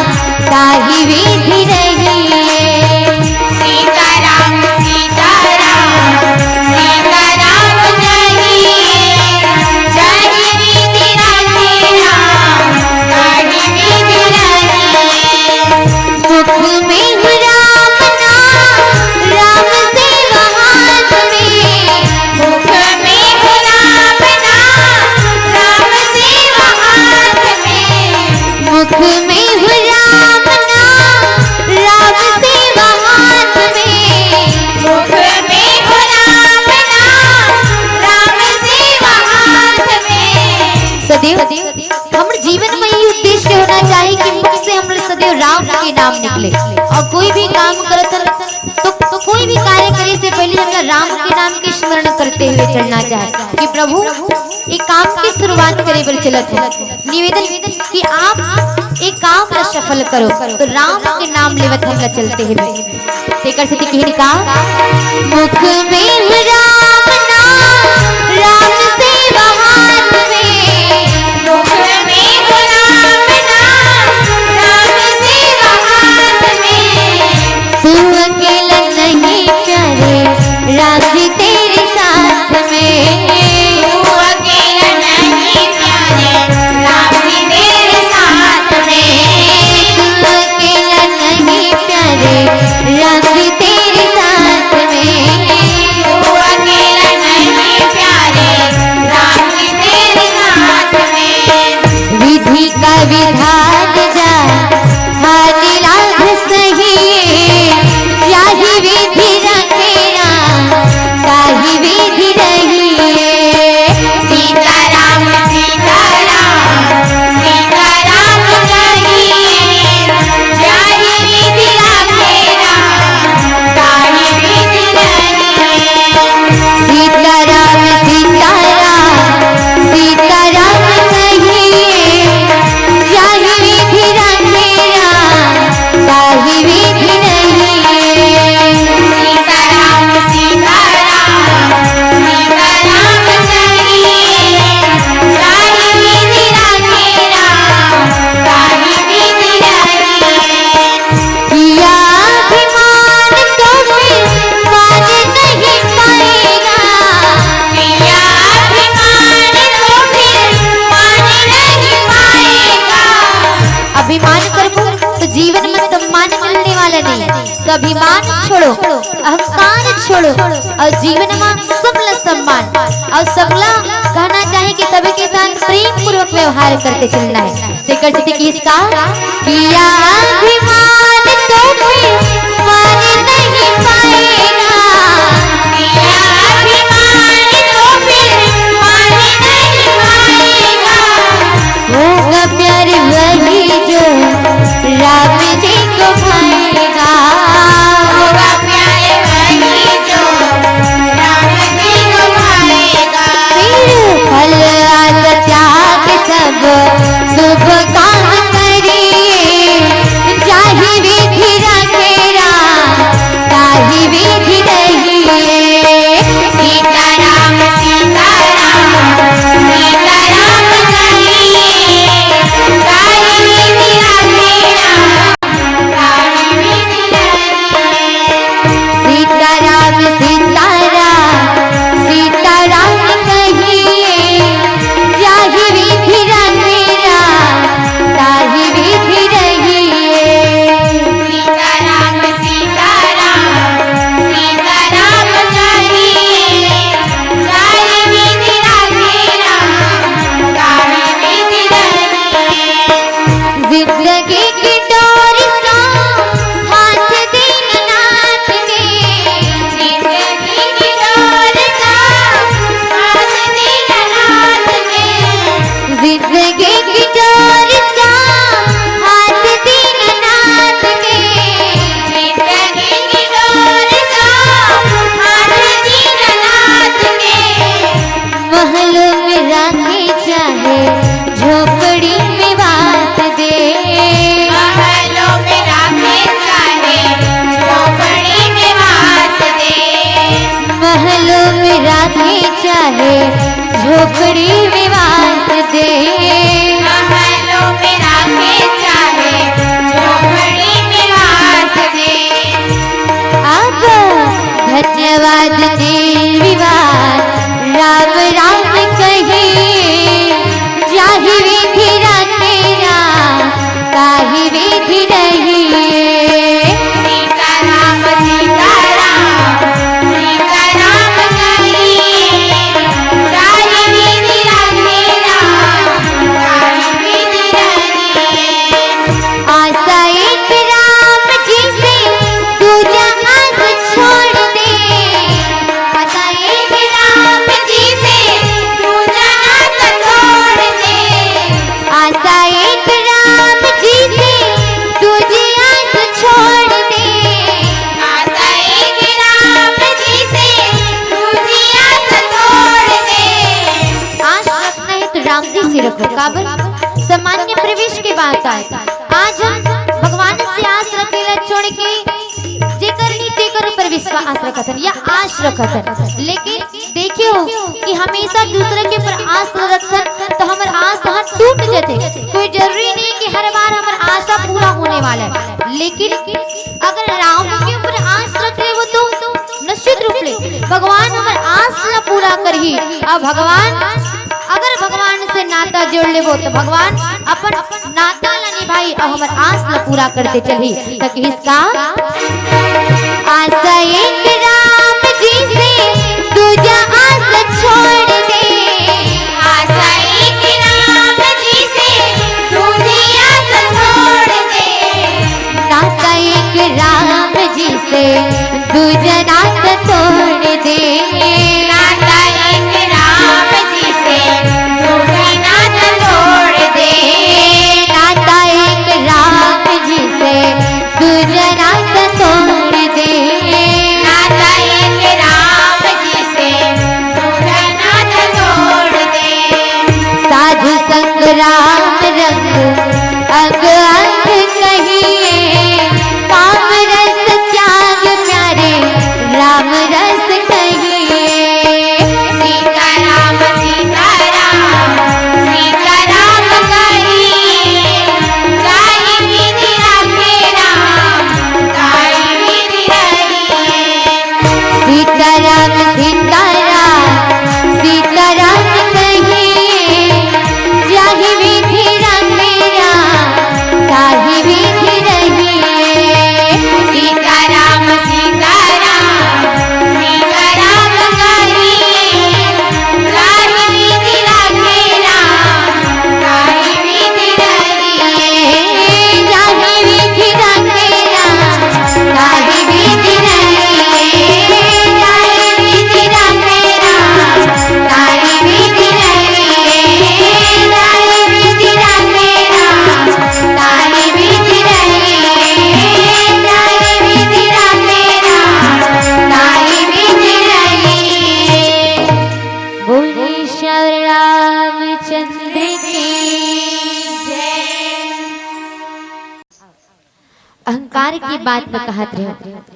ताहि विधि रहिए। सदैव हमर जीवन में यही उद्देश्य होना चाहिए कि मुख से हमर सदैव राम के नाम निकले। और कोई भी काम करत हन, तो, तो कोई भी कार्य करे से पहले हमरा राम के नाम के स्मरण करते हुए चलना चाहिए कि प्रभु, ये काम की शुरुआत करे बर चलत है। निवेदन कि आप एक काम ला सफल करो, तो राम के नाम लेवत हमला चलते हैं। तेकर सेती किहिन का, मुख में राम नाम, राम सेवा हाथ में। मुख में राम नाम, राम सेवा हाथ में। तू अकेला नहीं प्यारे, राम जी तेरे साथ में। तू अकेला नहीं प्यारे, राम जी तेरे साथ में। तू अकेला नहीं प्यारे, राम जी तेरे साथ में। तू अकेला नहीं प्यारे, राम जी तेरे साथ में। विधि का विधान जा, हानि लाभ सही, जाहि विधि रखेरा, ताहि विधि रहिए। सीताराम, सीताराम, सीताराम कहिए, जाहि विधि रखेरा, ताहि विधि रहिए। सीताराम, सीताराम, सीताराम कहिए, जाहि विधि रखेरा, ताहि विधि रहिए। सीताराम, सीताराम, सीताराम कहिए, जाहि विधि रखेरा, ताहि विधि रहिए। किया अभिमान तो फिर मान नहीं पाएगा। किया अभिमान तो फिर मान नहीं पाएगा। अभिमान करबो तो जीवन में सम्मान मिलने वाला नहीं। तो अभिमान छोड़ो, अहंकार छोड़ो और जीवन में सबला सम्मान और सबला कहना चाहिए कि सभी के साथ प्रेम पूर्वक व्यवहार करते चलना है। तेकर सेती किहिस का, किया अभिमान तो फिर मान नहीं पाएगा। किया अभिमान तो फिर मान नहीं पाएगा। होगा प्यार वही जो राम जी को भाएगा। होगा प्यार वही जो राम जी को भाएगा। फिर फल आस त्याग सब शुभ काम करिए, जाहि विधि रखेरा, ताहि विधि रहिए। सीताराम, सीताराम, सीताराम कहिए, जाहि विधि रखेरा, ताहि विधि रहिए। सीताराम, सीताराम, सीताराम कहिए, जाहि विधि रखेरा, ताहि विधि रहिए। सीताराम, सीताराम, सीताराम कहिए, जाहि विधि रखेरा, ताहि विधि रहिए। जिंदगी की डोर का हाथ दीननाथ के। जिंदगी की डोर का हाथ दीननाथ के। जिंदगी की डोर का हाथ दीननाथ के। जिंदगी की डोर का हाथ दीननाथ के। महलों में राखे चाहे झोपड़ी में वास दे। महलों में राखे चाहे झोपड़ी में वास दे। महलों में राखे चाहे झोपड़ी में वास दे। महलों में राखे चाहे झोपड़ी में वास दे। अब धन्यवाद दे विवाद, राम राम कहिए, जाहि विधि रखेरा, ताहि विधि रहिए। सीताराम, सीताराम, सीताराम कहिए, जाहि विधि रखेरा, राम जी से रखो। काबर? सामान्य प्रवेश के बात आय। आज हम भगवान से आस रखेला छोड़ के जेकर नहीं तेकर ऊपर विश्वास रखत हन या आस रखत हन, लेकिन देखियो कि हमेशा दूसरे के ऊपर आस रखन तो हमर आस ह टूट जथे। कोई जरूरी नहीं कि हर बार हमर आशा पूरा होने वाला है, लेकिन अगर राम के ऊपर आस रख लेबो तो निश्चित रूप ले भगवान हमर आस ला पूरा करही। अब भगवान, अगर भगवान से नाता जोड़ लेबो तो भगवान अपन नाता ला निभाही अउ हमर आस ला पूरा करते चलही। त कहिस का? आशा एक राम जी से दूजा आस छोड़ दे। आशा एक राम जी से दूजी आस छोड़ दे। नाता एक राम जी से दूजा नाता तोड़ दे। नाता एक राम जी से दूजा नाता तोड़ दे। नाता एक राम जी से दूजा नाता तोड़ दे। नाता एक राम जी से दूजा नाता तोड़ दे। साधु संग राम रंग अंग अंग कहिए। काम रस त्याग प्यारे राम रस कहिए। सीताराम सीताराम सीताराम कहिए। जाहि विधि रखे राम ताहि विधि रहिए। सीताराम सीताराम सीताराम कहिए। जाहि विधि रखे राम ताहि विधि रहिए। सीताराम सीताराम सीताराम कहिए। जाहि विधि रखे राम ताहि विधि रहिए। जाहि विधि रखे राम ताहि विधि रहिए। जाहि विधि रखे राम ताहि विधि रहिए। जाहि विधि रखे राम ताहि विधि रहिए। जाहि विधि रखे राम ताहि विधि रहिए। बोलिए श्री रामचंद्र की जय। अहंकार की बात मैं कहत रहे,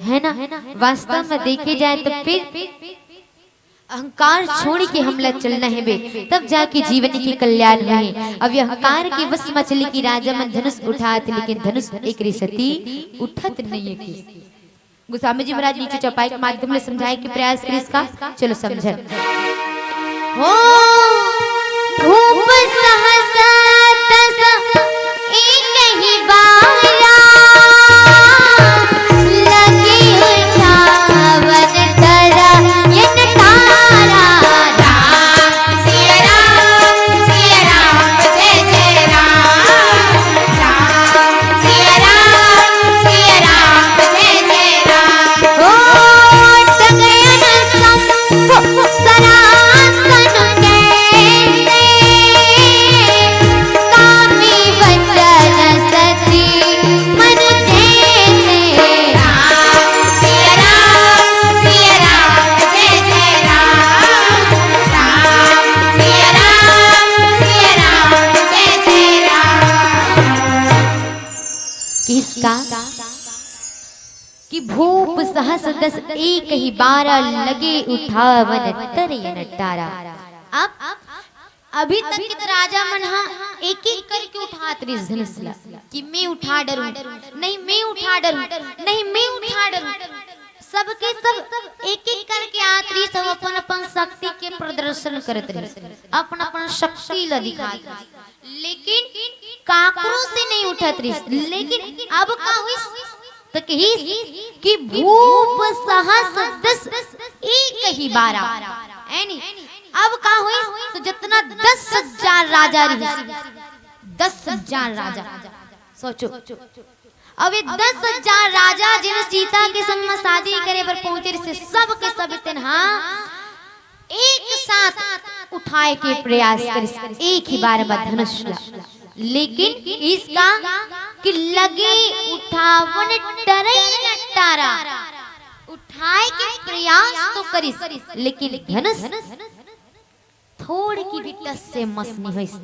है ना? वास्तव में देखे जाए तो फिर अहंकार छोड़ के हमला चलना हे बे, तब जाके जीवन के कल्याण होही। अब ये अहंकार के वश में चले कि राजा मन धनुष उठात, लेकिन धनुष एक रिसती उठत नहीं है कि गोस्वामी जी महाराज नीचे चौपाई के माध्यम ले समझाए के प्रयास करिस का। चलो समझन। हो धूप सहस दस एक ही बारा, लगे उठावन तरा यन तारा। राम सिया राम सिया राम जय जय राम। राम सिया राम सिया राम जय जय राम। ओ टंगयन संग सरासन कैसे, कामी वचन सती मन जैसे। राम सिया राम सिया राम जय जय राम। राम सिया राम सिया राम जय जय राम। किसका कि भूप सहस दस एक ही बारा, लगे उठावन तरे यन तारा। अब अभी तक के तो राजा मन हा एक एक करके उठात रहिस धनुष ला कि मैं उठा डरूं, नहीं मैं उठा डरूं, नहीं मैं उठा डरूं। सबके सब एक एक करके आत रहिस, सब अपन अपन शक्ति के प्रदर्शन करत रहिस, अपन अपन शक्ति ला दिखात रहिस। लेकिन काकरो से नहीं उठत रहिस। लेकिन अब का होइस? तो कहिस कि भूप सहस दस एक ही बारा, है नी? अब का होइस? तो जितना दस हजार राजा रहिस, दस हजार राजा, सोचो। अब ये दस हजार राजा जिन सीता के संग में शादी करे बर पहुंचे रहिस, सब के सब तेन हा एक साथ उठाए के प्रयास करिस, एक ही बार में धनुष ला। लेकिन इसका कि लगे उठावन टरई न टारा, उठाए के प्रयास तो करिस, लेकिन धनुष थोड़ की भी टस से मस नहीं होइस।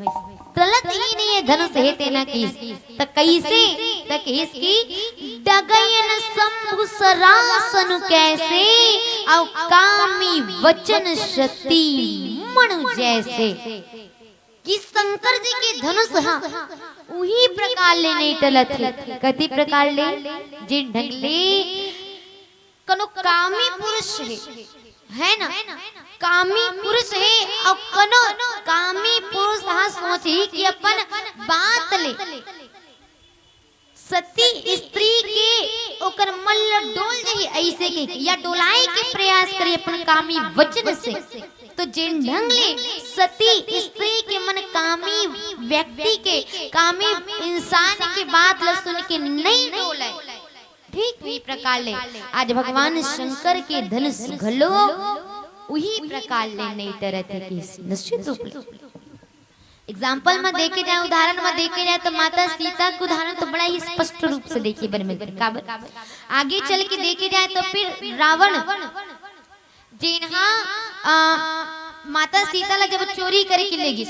टलत ही नहीं है धनुष हे तेना किहिस। त कइसे? त किहिस कि डगयन शंभु सरासनु कैसे, अउ कामी वचन सती मणु जैसे। कि शंकर जी के धनुष ह उही प्रकार ले नहीं टलत हे। कति प्रकार ले? जेन ढंग ले कोनो कामी पुरुष हे, है ना, कामी पुरुष हे अउ कोनो कामी पुरुष ह सोचही कि अपन बात ले सती स्त्री के ओकर मन ल डोल जाही अइसे के, या डोलाए के प्रयास करही अपन कामी वचन से। तो जेन ढंग ले सती स्त्री के मन कामी व्यक्ति के, कामी इंसान के बात ल सुन के नहीं डोले, ठीक उही प्रकार ले आज भगवान शंकर के धनुष घलो उही प्रकार ले नहीं टरत हे किहिस, निश्चित रूप ले। एग्जाम्पल म देखे जाए, उदाहरण म देखे जाए, तो माता सीता के उदाहरण तो बड़ा ही स्पष्ट रूप से देखे बर मिलथे। काबर? आगे चल के देखे जाए, तो फिर रावण जेन ह, अ, माता सीता ला जब चोरी करके ले गिस,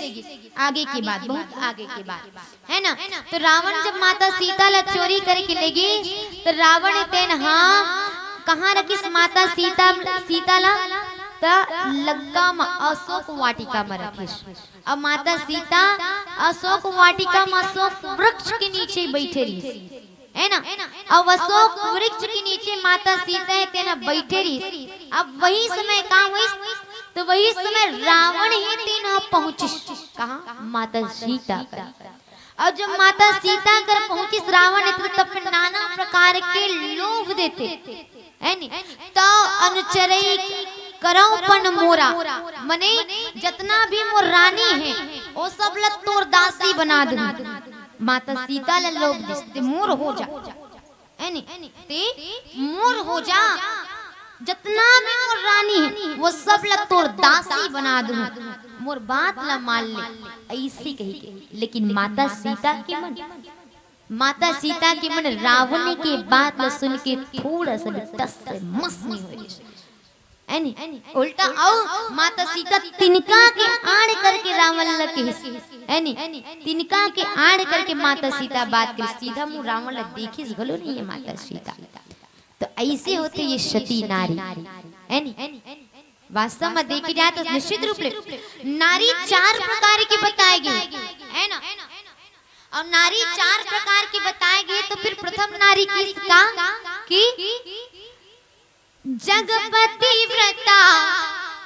आगे के बात, बहुत आगे के बात, है ना? तो रावण जब माता सीता ला चोरी करके ले गिस, तो रावण तेन ह कहाँ रखिस माता सीता, सीता ला? त लंका म अशोक वाटिका म रखिस। अब माता सीता अशोक वाटिका म अशोक वृक्ष के नीचे बैठे रहिस, है ना? अब अशोक वृक्ष के नीचे माता सीता हे तेन बैठे रहिस। अब वही समय का होइस? तो वही समय रावण हे तेन पहुंचिस। कहाँ? माता सीता कर। और जब माता सीता कर पहुंचिस रावण हे, तो तब नाना प्रकार के लोभ देथे, है नी? तो अनुचरई करव पण मोरा, मने जतना भी मोर रानी हे, ओ सब ल तोर दासी बना दूं। माता सीता ल लोभ दिस, ते मोर हो जा, है नी? ते मोर हो जा, जतना भी मोर रानी हे, वो सब ल तोर दासी बना दूं, मोर बात ल मान ले, अइसे कही के। लेकिन माता सीता के मन, माता सीता के मन रावण के बात ल सुन के थोड़ा सा भी टस से मस नहीं होइस, है नी? उल्टा अउ माता सीता तिनका के आड़ करके रावण ल कहिस, है नी? तिनका के आड़ करके माता सीता बात करिस, सीधा मुंह रावण ल देखिस घलो नहीं हे माता सीता। तो अइसे होथे ये सती नारी, है नी? वास्तव में देखे जाए तो निश्चित रूप ले नारी चार प्रकार के बताए गे, है ना? और नारी चार प्रकार के बताए गे, तो फिर प्रथम नारी किस का? कि जगपति व्रता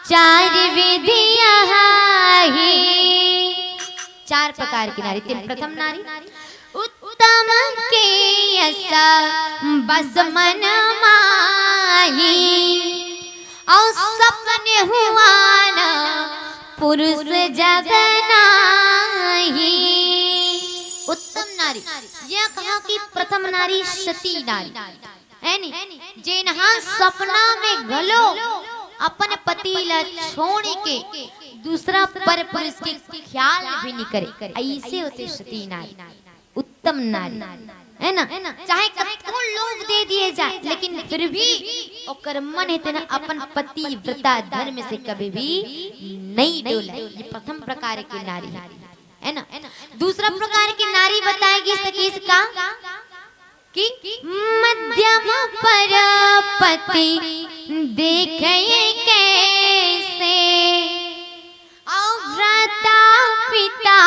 चार विधिया ही। चार प्रकार की नारी, तेन प्रथम नारी उत्तम के यस बस मन माही, अउ सपन हुआ न पुरुष जग नाही। उत्तम नारी, यह कहा कि प्रथम नारी सती नारी, है नी? जेन हा सपना में घलो अपन पति ला छोड़ के दूसरा पर पुरुष के ख्याल भी नहीं करे, अइसे होथे सती नारी, उत्तम नारी, है ना? चाहे कतको लोभ दे दिए जाए, लेकिन फिर भी ओकर मन हे तेन अपन पतिव्रता धर्म से कभी भी नहीं डोले। ये प्रथम प्रकार के नारी हे, है ना? दूसरा प्रकार के नारी बताए गिस त किस का? कि मध्यम पर पति देखे कैसे, अउ भ्राता पिता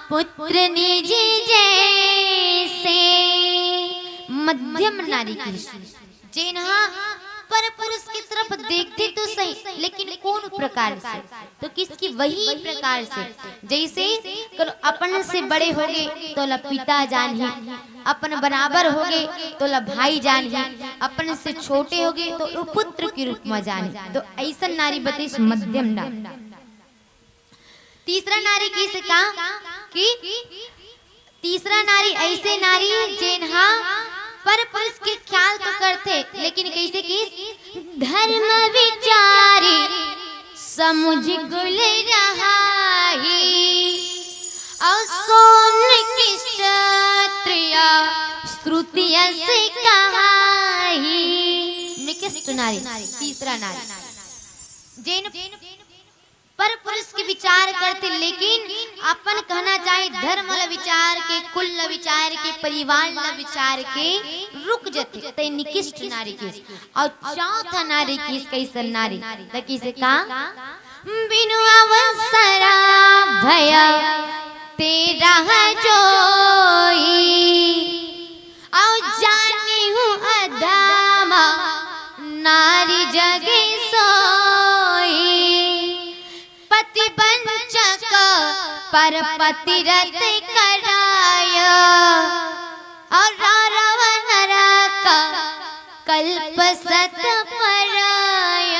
पुत्र निज जैसे। मध्यम नारी की, जेन हा पर पुरुष की तरफ देखथे तो सही, लेकिन कौन प्रकार से? तो किसकी वही प्रकार से, जैसे करो अपन से बड़े होगे तोला पिता जानही, अपन बराबर होगे तोला भाई जानही, अपन से छोटे होगे तो ओ पुत्र के रूप में जानही। तो अइसन नारी बतिस मध्यम नारी। तीसरा नारी किस का? कि तीसरा नारी अइसे नारी जेन हा पर पुरुष के ख्याल तो करथे, लेकिन कैसे कि धर्म विचारी समुझ कुल रहाही, अउ सो निकृष्ट स्त्रिया श्रुति अस कहाही। निकृष्ट नारी, तीसरा नारी, जेन पर पुरुष के विचार करथे, लेकिन अपन कहना चाहे धर्म ल विचार के, कुल ल विचार के, परिवार ल विचार के रुक जथे। ते निकृष्ट नारी किहिस। अउ चौथा नारी किहिस, कइसन नारी? त किहिसे का? बिनु अवसरा भय ते रह जोई, अउ जानिहु अधम नारी जग सोई। पति वंचक पर पति रत कराय, अउ रारव नरक कल्प सत पराय।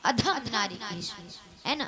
अधम नारी किहिस, है ना?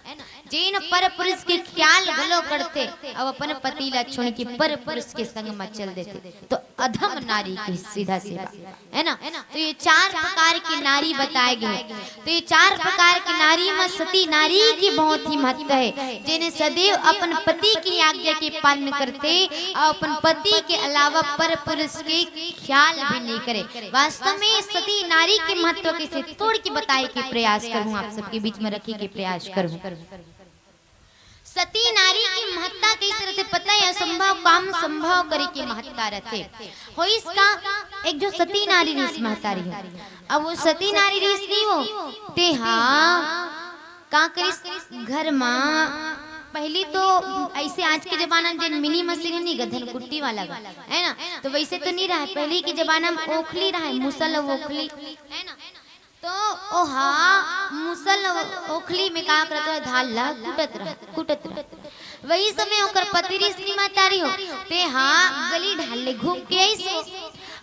जेन पर पुरुष के ख्याल घलो करथे, अउ अपन पति ला छोड़ के पर पुरुष के संग म चल देथे, तो अधम नारी किहिस, सीधा सीधा, है ना? तो ये चार प्रकार की नारी बताए गए। तो ये चार प्रकार की नारी म सती नारी के बहुत ही महत्व हे, जेने सदैव अपन पति की आज्ञा के पालन करथे अउ अपन पति के अलावा पर पुरुष के ख्याल भी नहीं करे। वास्तव में सती नारी के महत्व के से तोड़ के बताए के प्रयास करहूँ, आप सबके बीच में रखे के प्रयास करहूँ। सती नारी की महत्ता कइसे रथे पता हे? असंभव काम संभव करे के महत्ता रथे। होइस का, एक जो सती नारी रिहिस महतारी हो, अब वो सती नारी रिहिस नहीं हो, ते हा का करिस घर मा? पहली तो ऐसे आज के जमाना में जेन मिनी मशीन हे नी गा, धनकुट्टी वाला गा, है ना? तो वैसे तो नहीं रहा, पहली के जमाना में ओखली रहा, मुसल ओखली, है ना? तो ओहा मुसल ओखली में का करत रहा, धान ला कूटत रहा, कूटत रहा। वही समय ओकर पति रिहिस नी महतारी हो, ते हा गली ढाल ले घूम के आइस हो।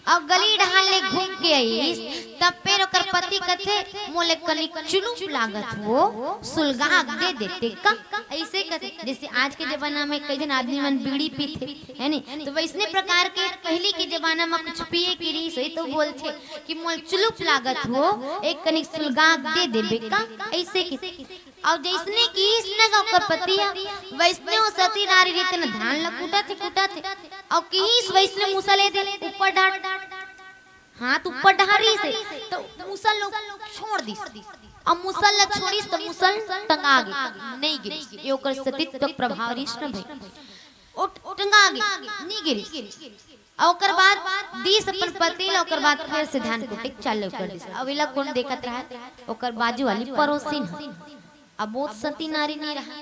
अउ गली ढाल ले घूम के आइस, तब फेर ओकर पति कथे, "मोले कनिक चुलुप लागत हो, सुलगा के दे देते का?" ऐसे कथे, जैसे आज के जमाना में कई झन आदमी मन बीड़ी पीथे, है नी? तो वैसने प्रकार के पहली के जमाना में कुछ पिए के रिहिस होही तो बोलथे कि "मोल चुलुप लागत हो, एक कनिक सुलगा के दे देबे का?" ऐसे कथे। अउ जैसने किहिस न ओकर पति ह, वैसने वो सती नारी रिहिस तेन धान ला कूटत हे, कूटत हे। अउ किहिस वैसने मुसल ए दे ऊपर डांट, हाथ ऊपर डहारिस हे, तो मुसल ल छोड़ दिस। अउ मुसल ल छोड़िस तो मुसल टंगा गे, नहीं गिरिस। ये ओकर सतीत्व प्रभाव रिहिस न भाई। ओ टंगा गे, नहीं गिरिस। अउ ओकर बाद दिस अपन पति ल, ओकर बाद फेर से धान कूटे के चालू कर दिस। अब एला कोन देखत रहा? ओकर बाजू वाली पड़ोसिन ह। अब वो सती नारी नहीं रहा।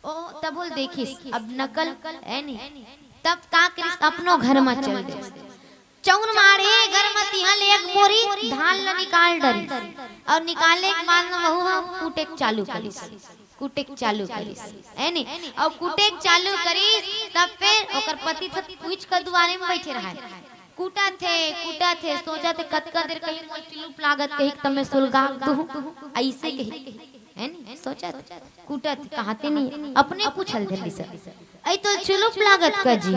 ओ तब बोल देखिस, अब नकल है नहीं। तब का करिस, अपनो घर में चल दिस। चौन मारे घर में तिहा ले एक बोरी धान ल निकाल डरिस। अउ निकाले के बाद में वहू ह कूटे के चालू करिस। कूटे के चालू करिस, है नी? अउ कूटे के चालू करिस, तब फेर ओकर पति तो पूछ के दुआरे में बैठे रहा। कूटत हे, कूटत हे, सोचत हे, कतका देर कहीं मोर चुलुप लागत कही, तब मैं सुलगा दूँ, ऐसे कही, है नी? सोचत हे, कूटत हे, कहाते नहीं, अपने पूछल धर लिस। "ऐ तो चुलुप लागत का जी,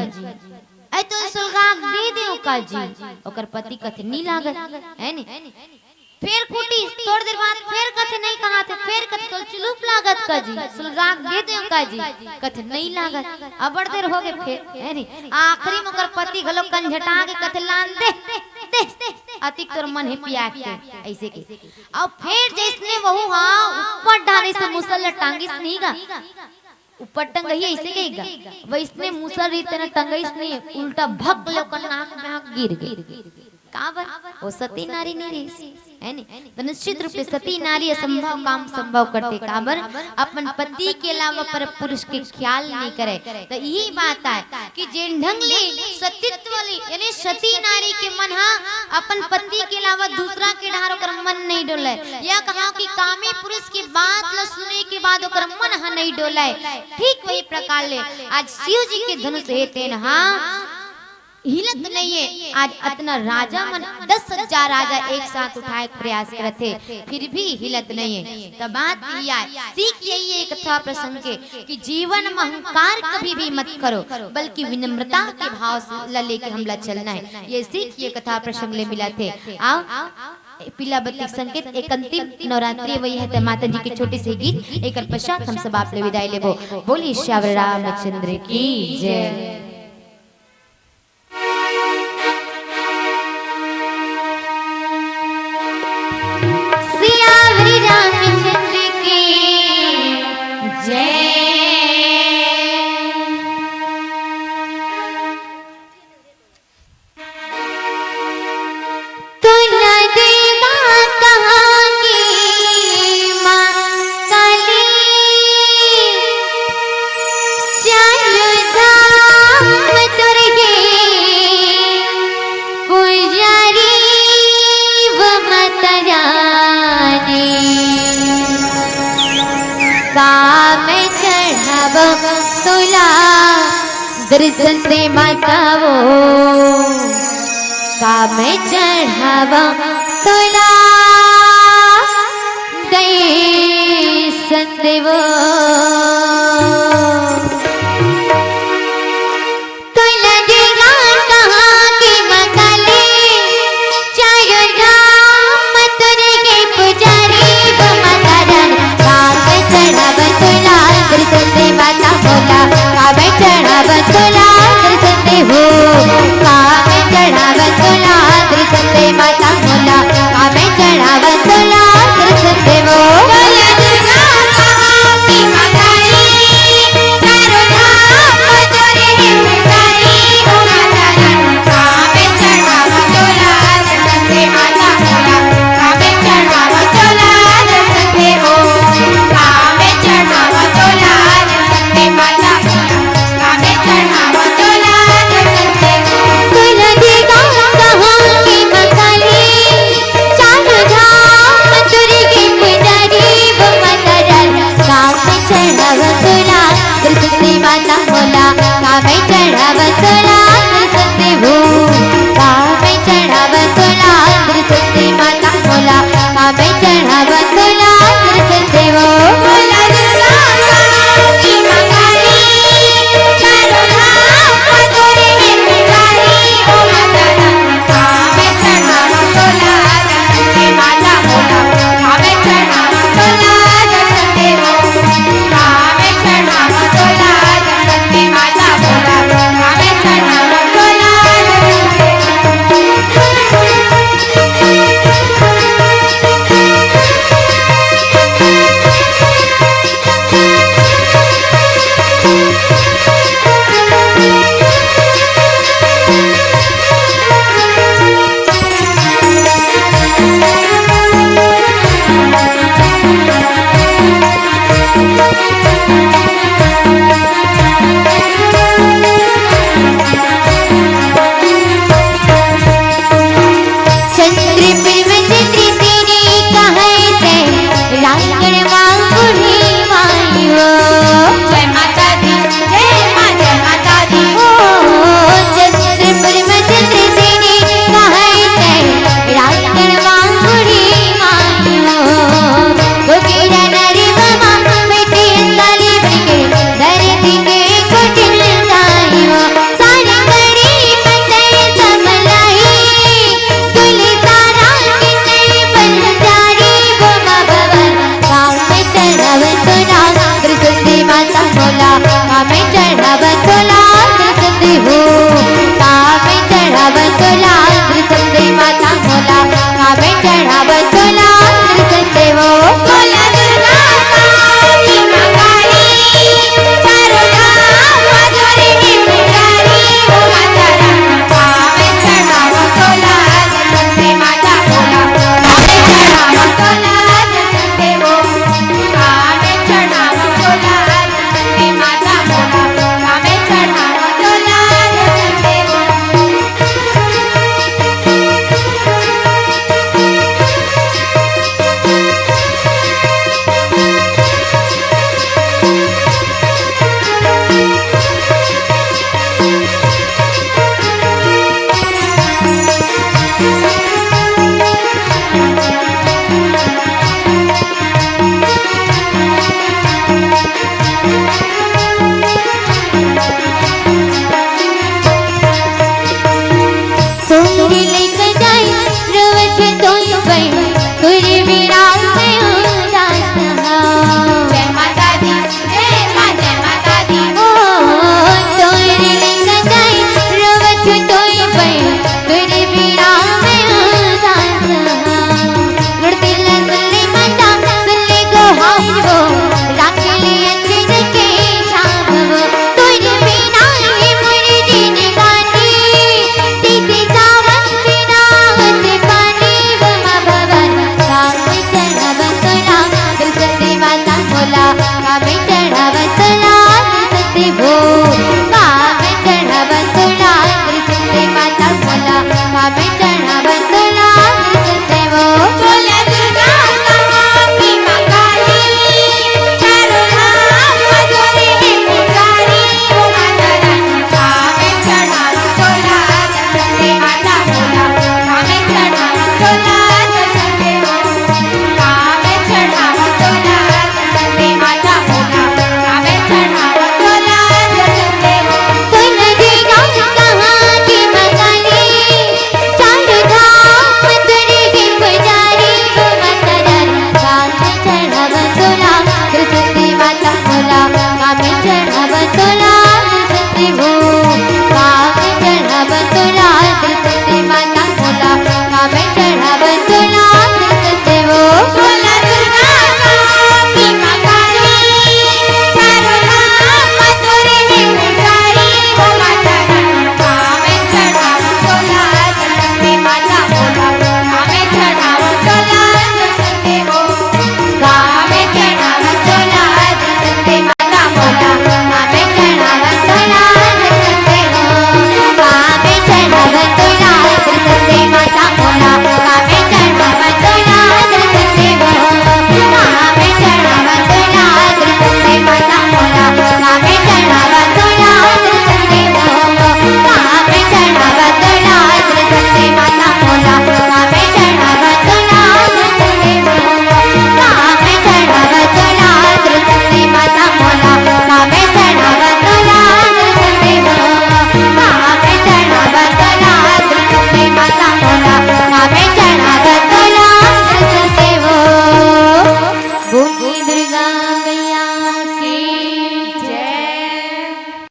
ऐ तो सुलगा दे देव का जी?" ओकर पति कथे, "नी लागत," है नी? फेर कूटिस, थोड़ देर बाद फेर कथे, "नहीं कहाथे," फेर कथे, "तो चुलुप लागत का जी, सुलगा दे देव का जी?" कथे, "नहीं लागत।" अबड़ देर हो गे फेर, है नी? आखिरी में ओकर पति घलो कंझटा के कथे, "लान दे, दे, अतिक तोर मन हे पिया के," ऐसे के। अउ फेर जैसने वहू हा ऊपर डारे से मुसल ल टांगिस नहीं गा, ऊपर टंगही ऐसे कही गा, वैसने मुसल रिहिस तेन टंगइस नहीं, उल्टा भक ले ओकर नाक में आके गिर गे। काबर? वो सती नारी नहीं रहिस, है नी? तो निश्चित रूप से सती नारी असंभव काम संभव करथे। काबर? अपन पति के अलावा पर पुरुष के ख्याल नहीं करे। तो यही बात आय कि जेन ढंग ले सतीत्व वाली यानी सती नारी के मन हा अपन पति के अलावा दूसरा के डहार ओकर मन नहीं डोले, या कहा कि कामी पुरुष की बात ल सुने के बाद ओकर मन हा नहीं डोले, ठीक वही प्रकार ले आज शिव जी के धनुष हे तेन हा हिलत नहीं है। आज अतना राजा मन, दस हजार राजा एक साथ उठाए के प्रयास करत हे, फिर भी हिलत नहीं है। त बात यही आय, सीख यही है कथा प्रसंग के कि जीवन में अहंकार कभी भी मत करो, बल्कि विनम्रता के भाव से ल लेके हमला चलना है। ये सीख ये कथा प्रसंग ले मिलत हे। आओ, पीला बत्ती के संकेत, एक अंतिम नवरात्रि वही है, त माता जी के छोटे से गीत, एकर पश्चात हम सब आप ले विदाई लेबो। बोलिए श्यावर रामचंद्र की जय। सियावर रामचंद्र की दर्शन दे माता वो, का मैं चढ़ावा तोला, दर्शन दे वो।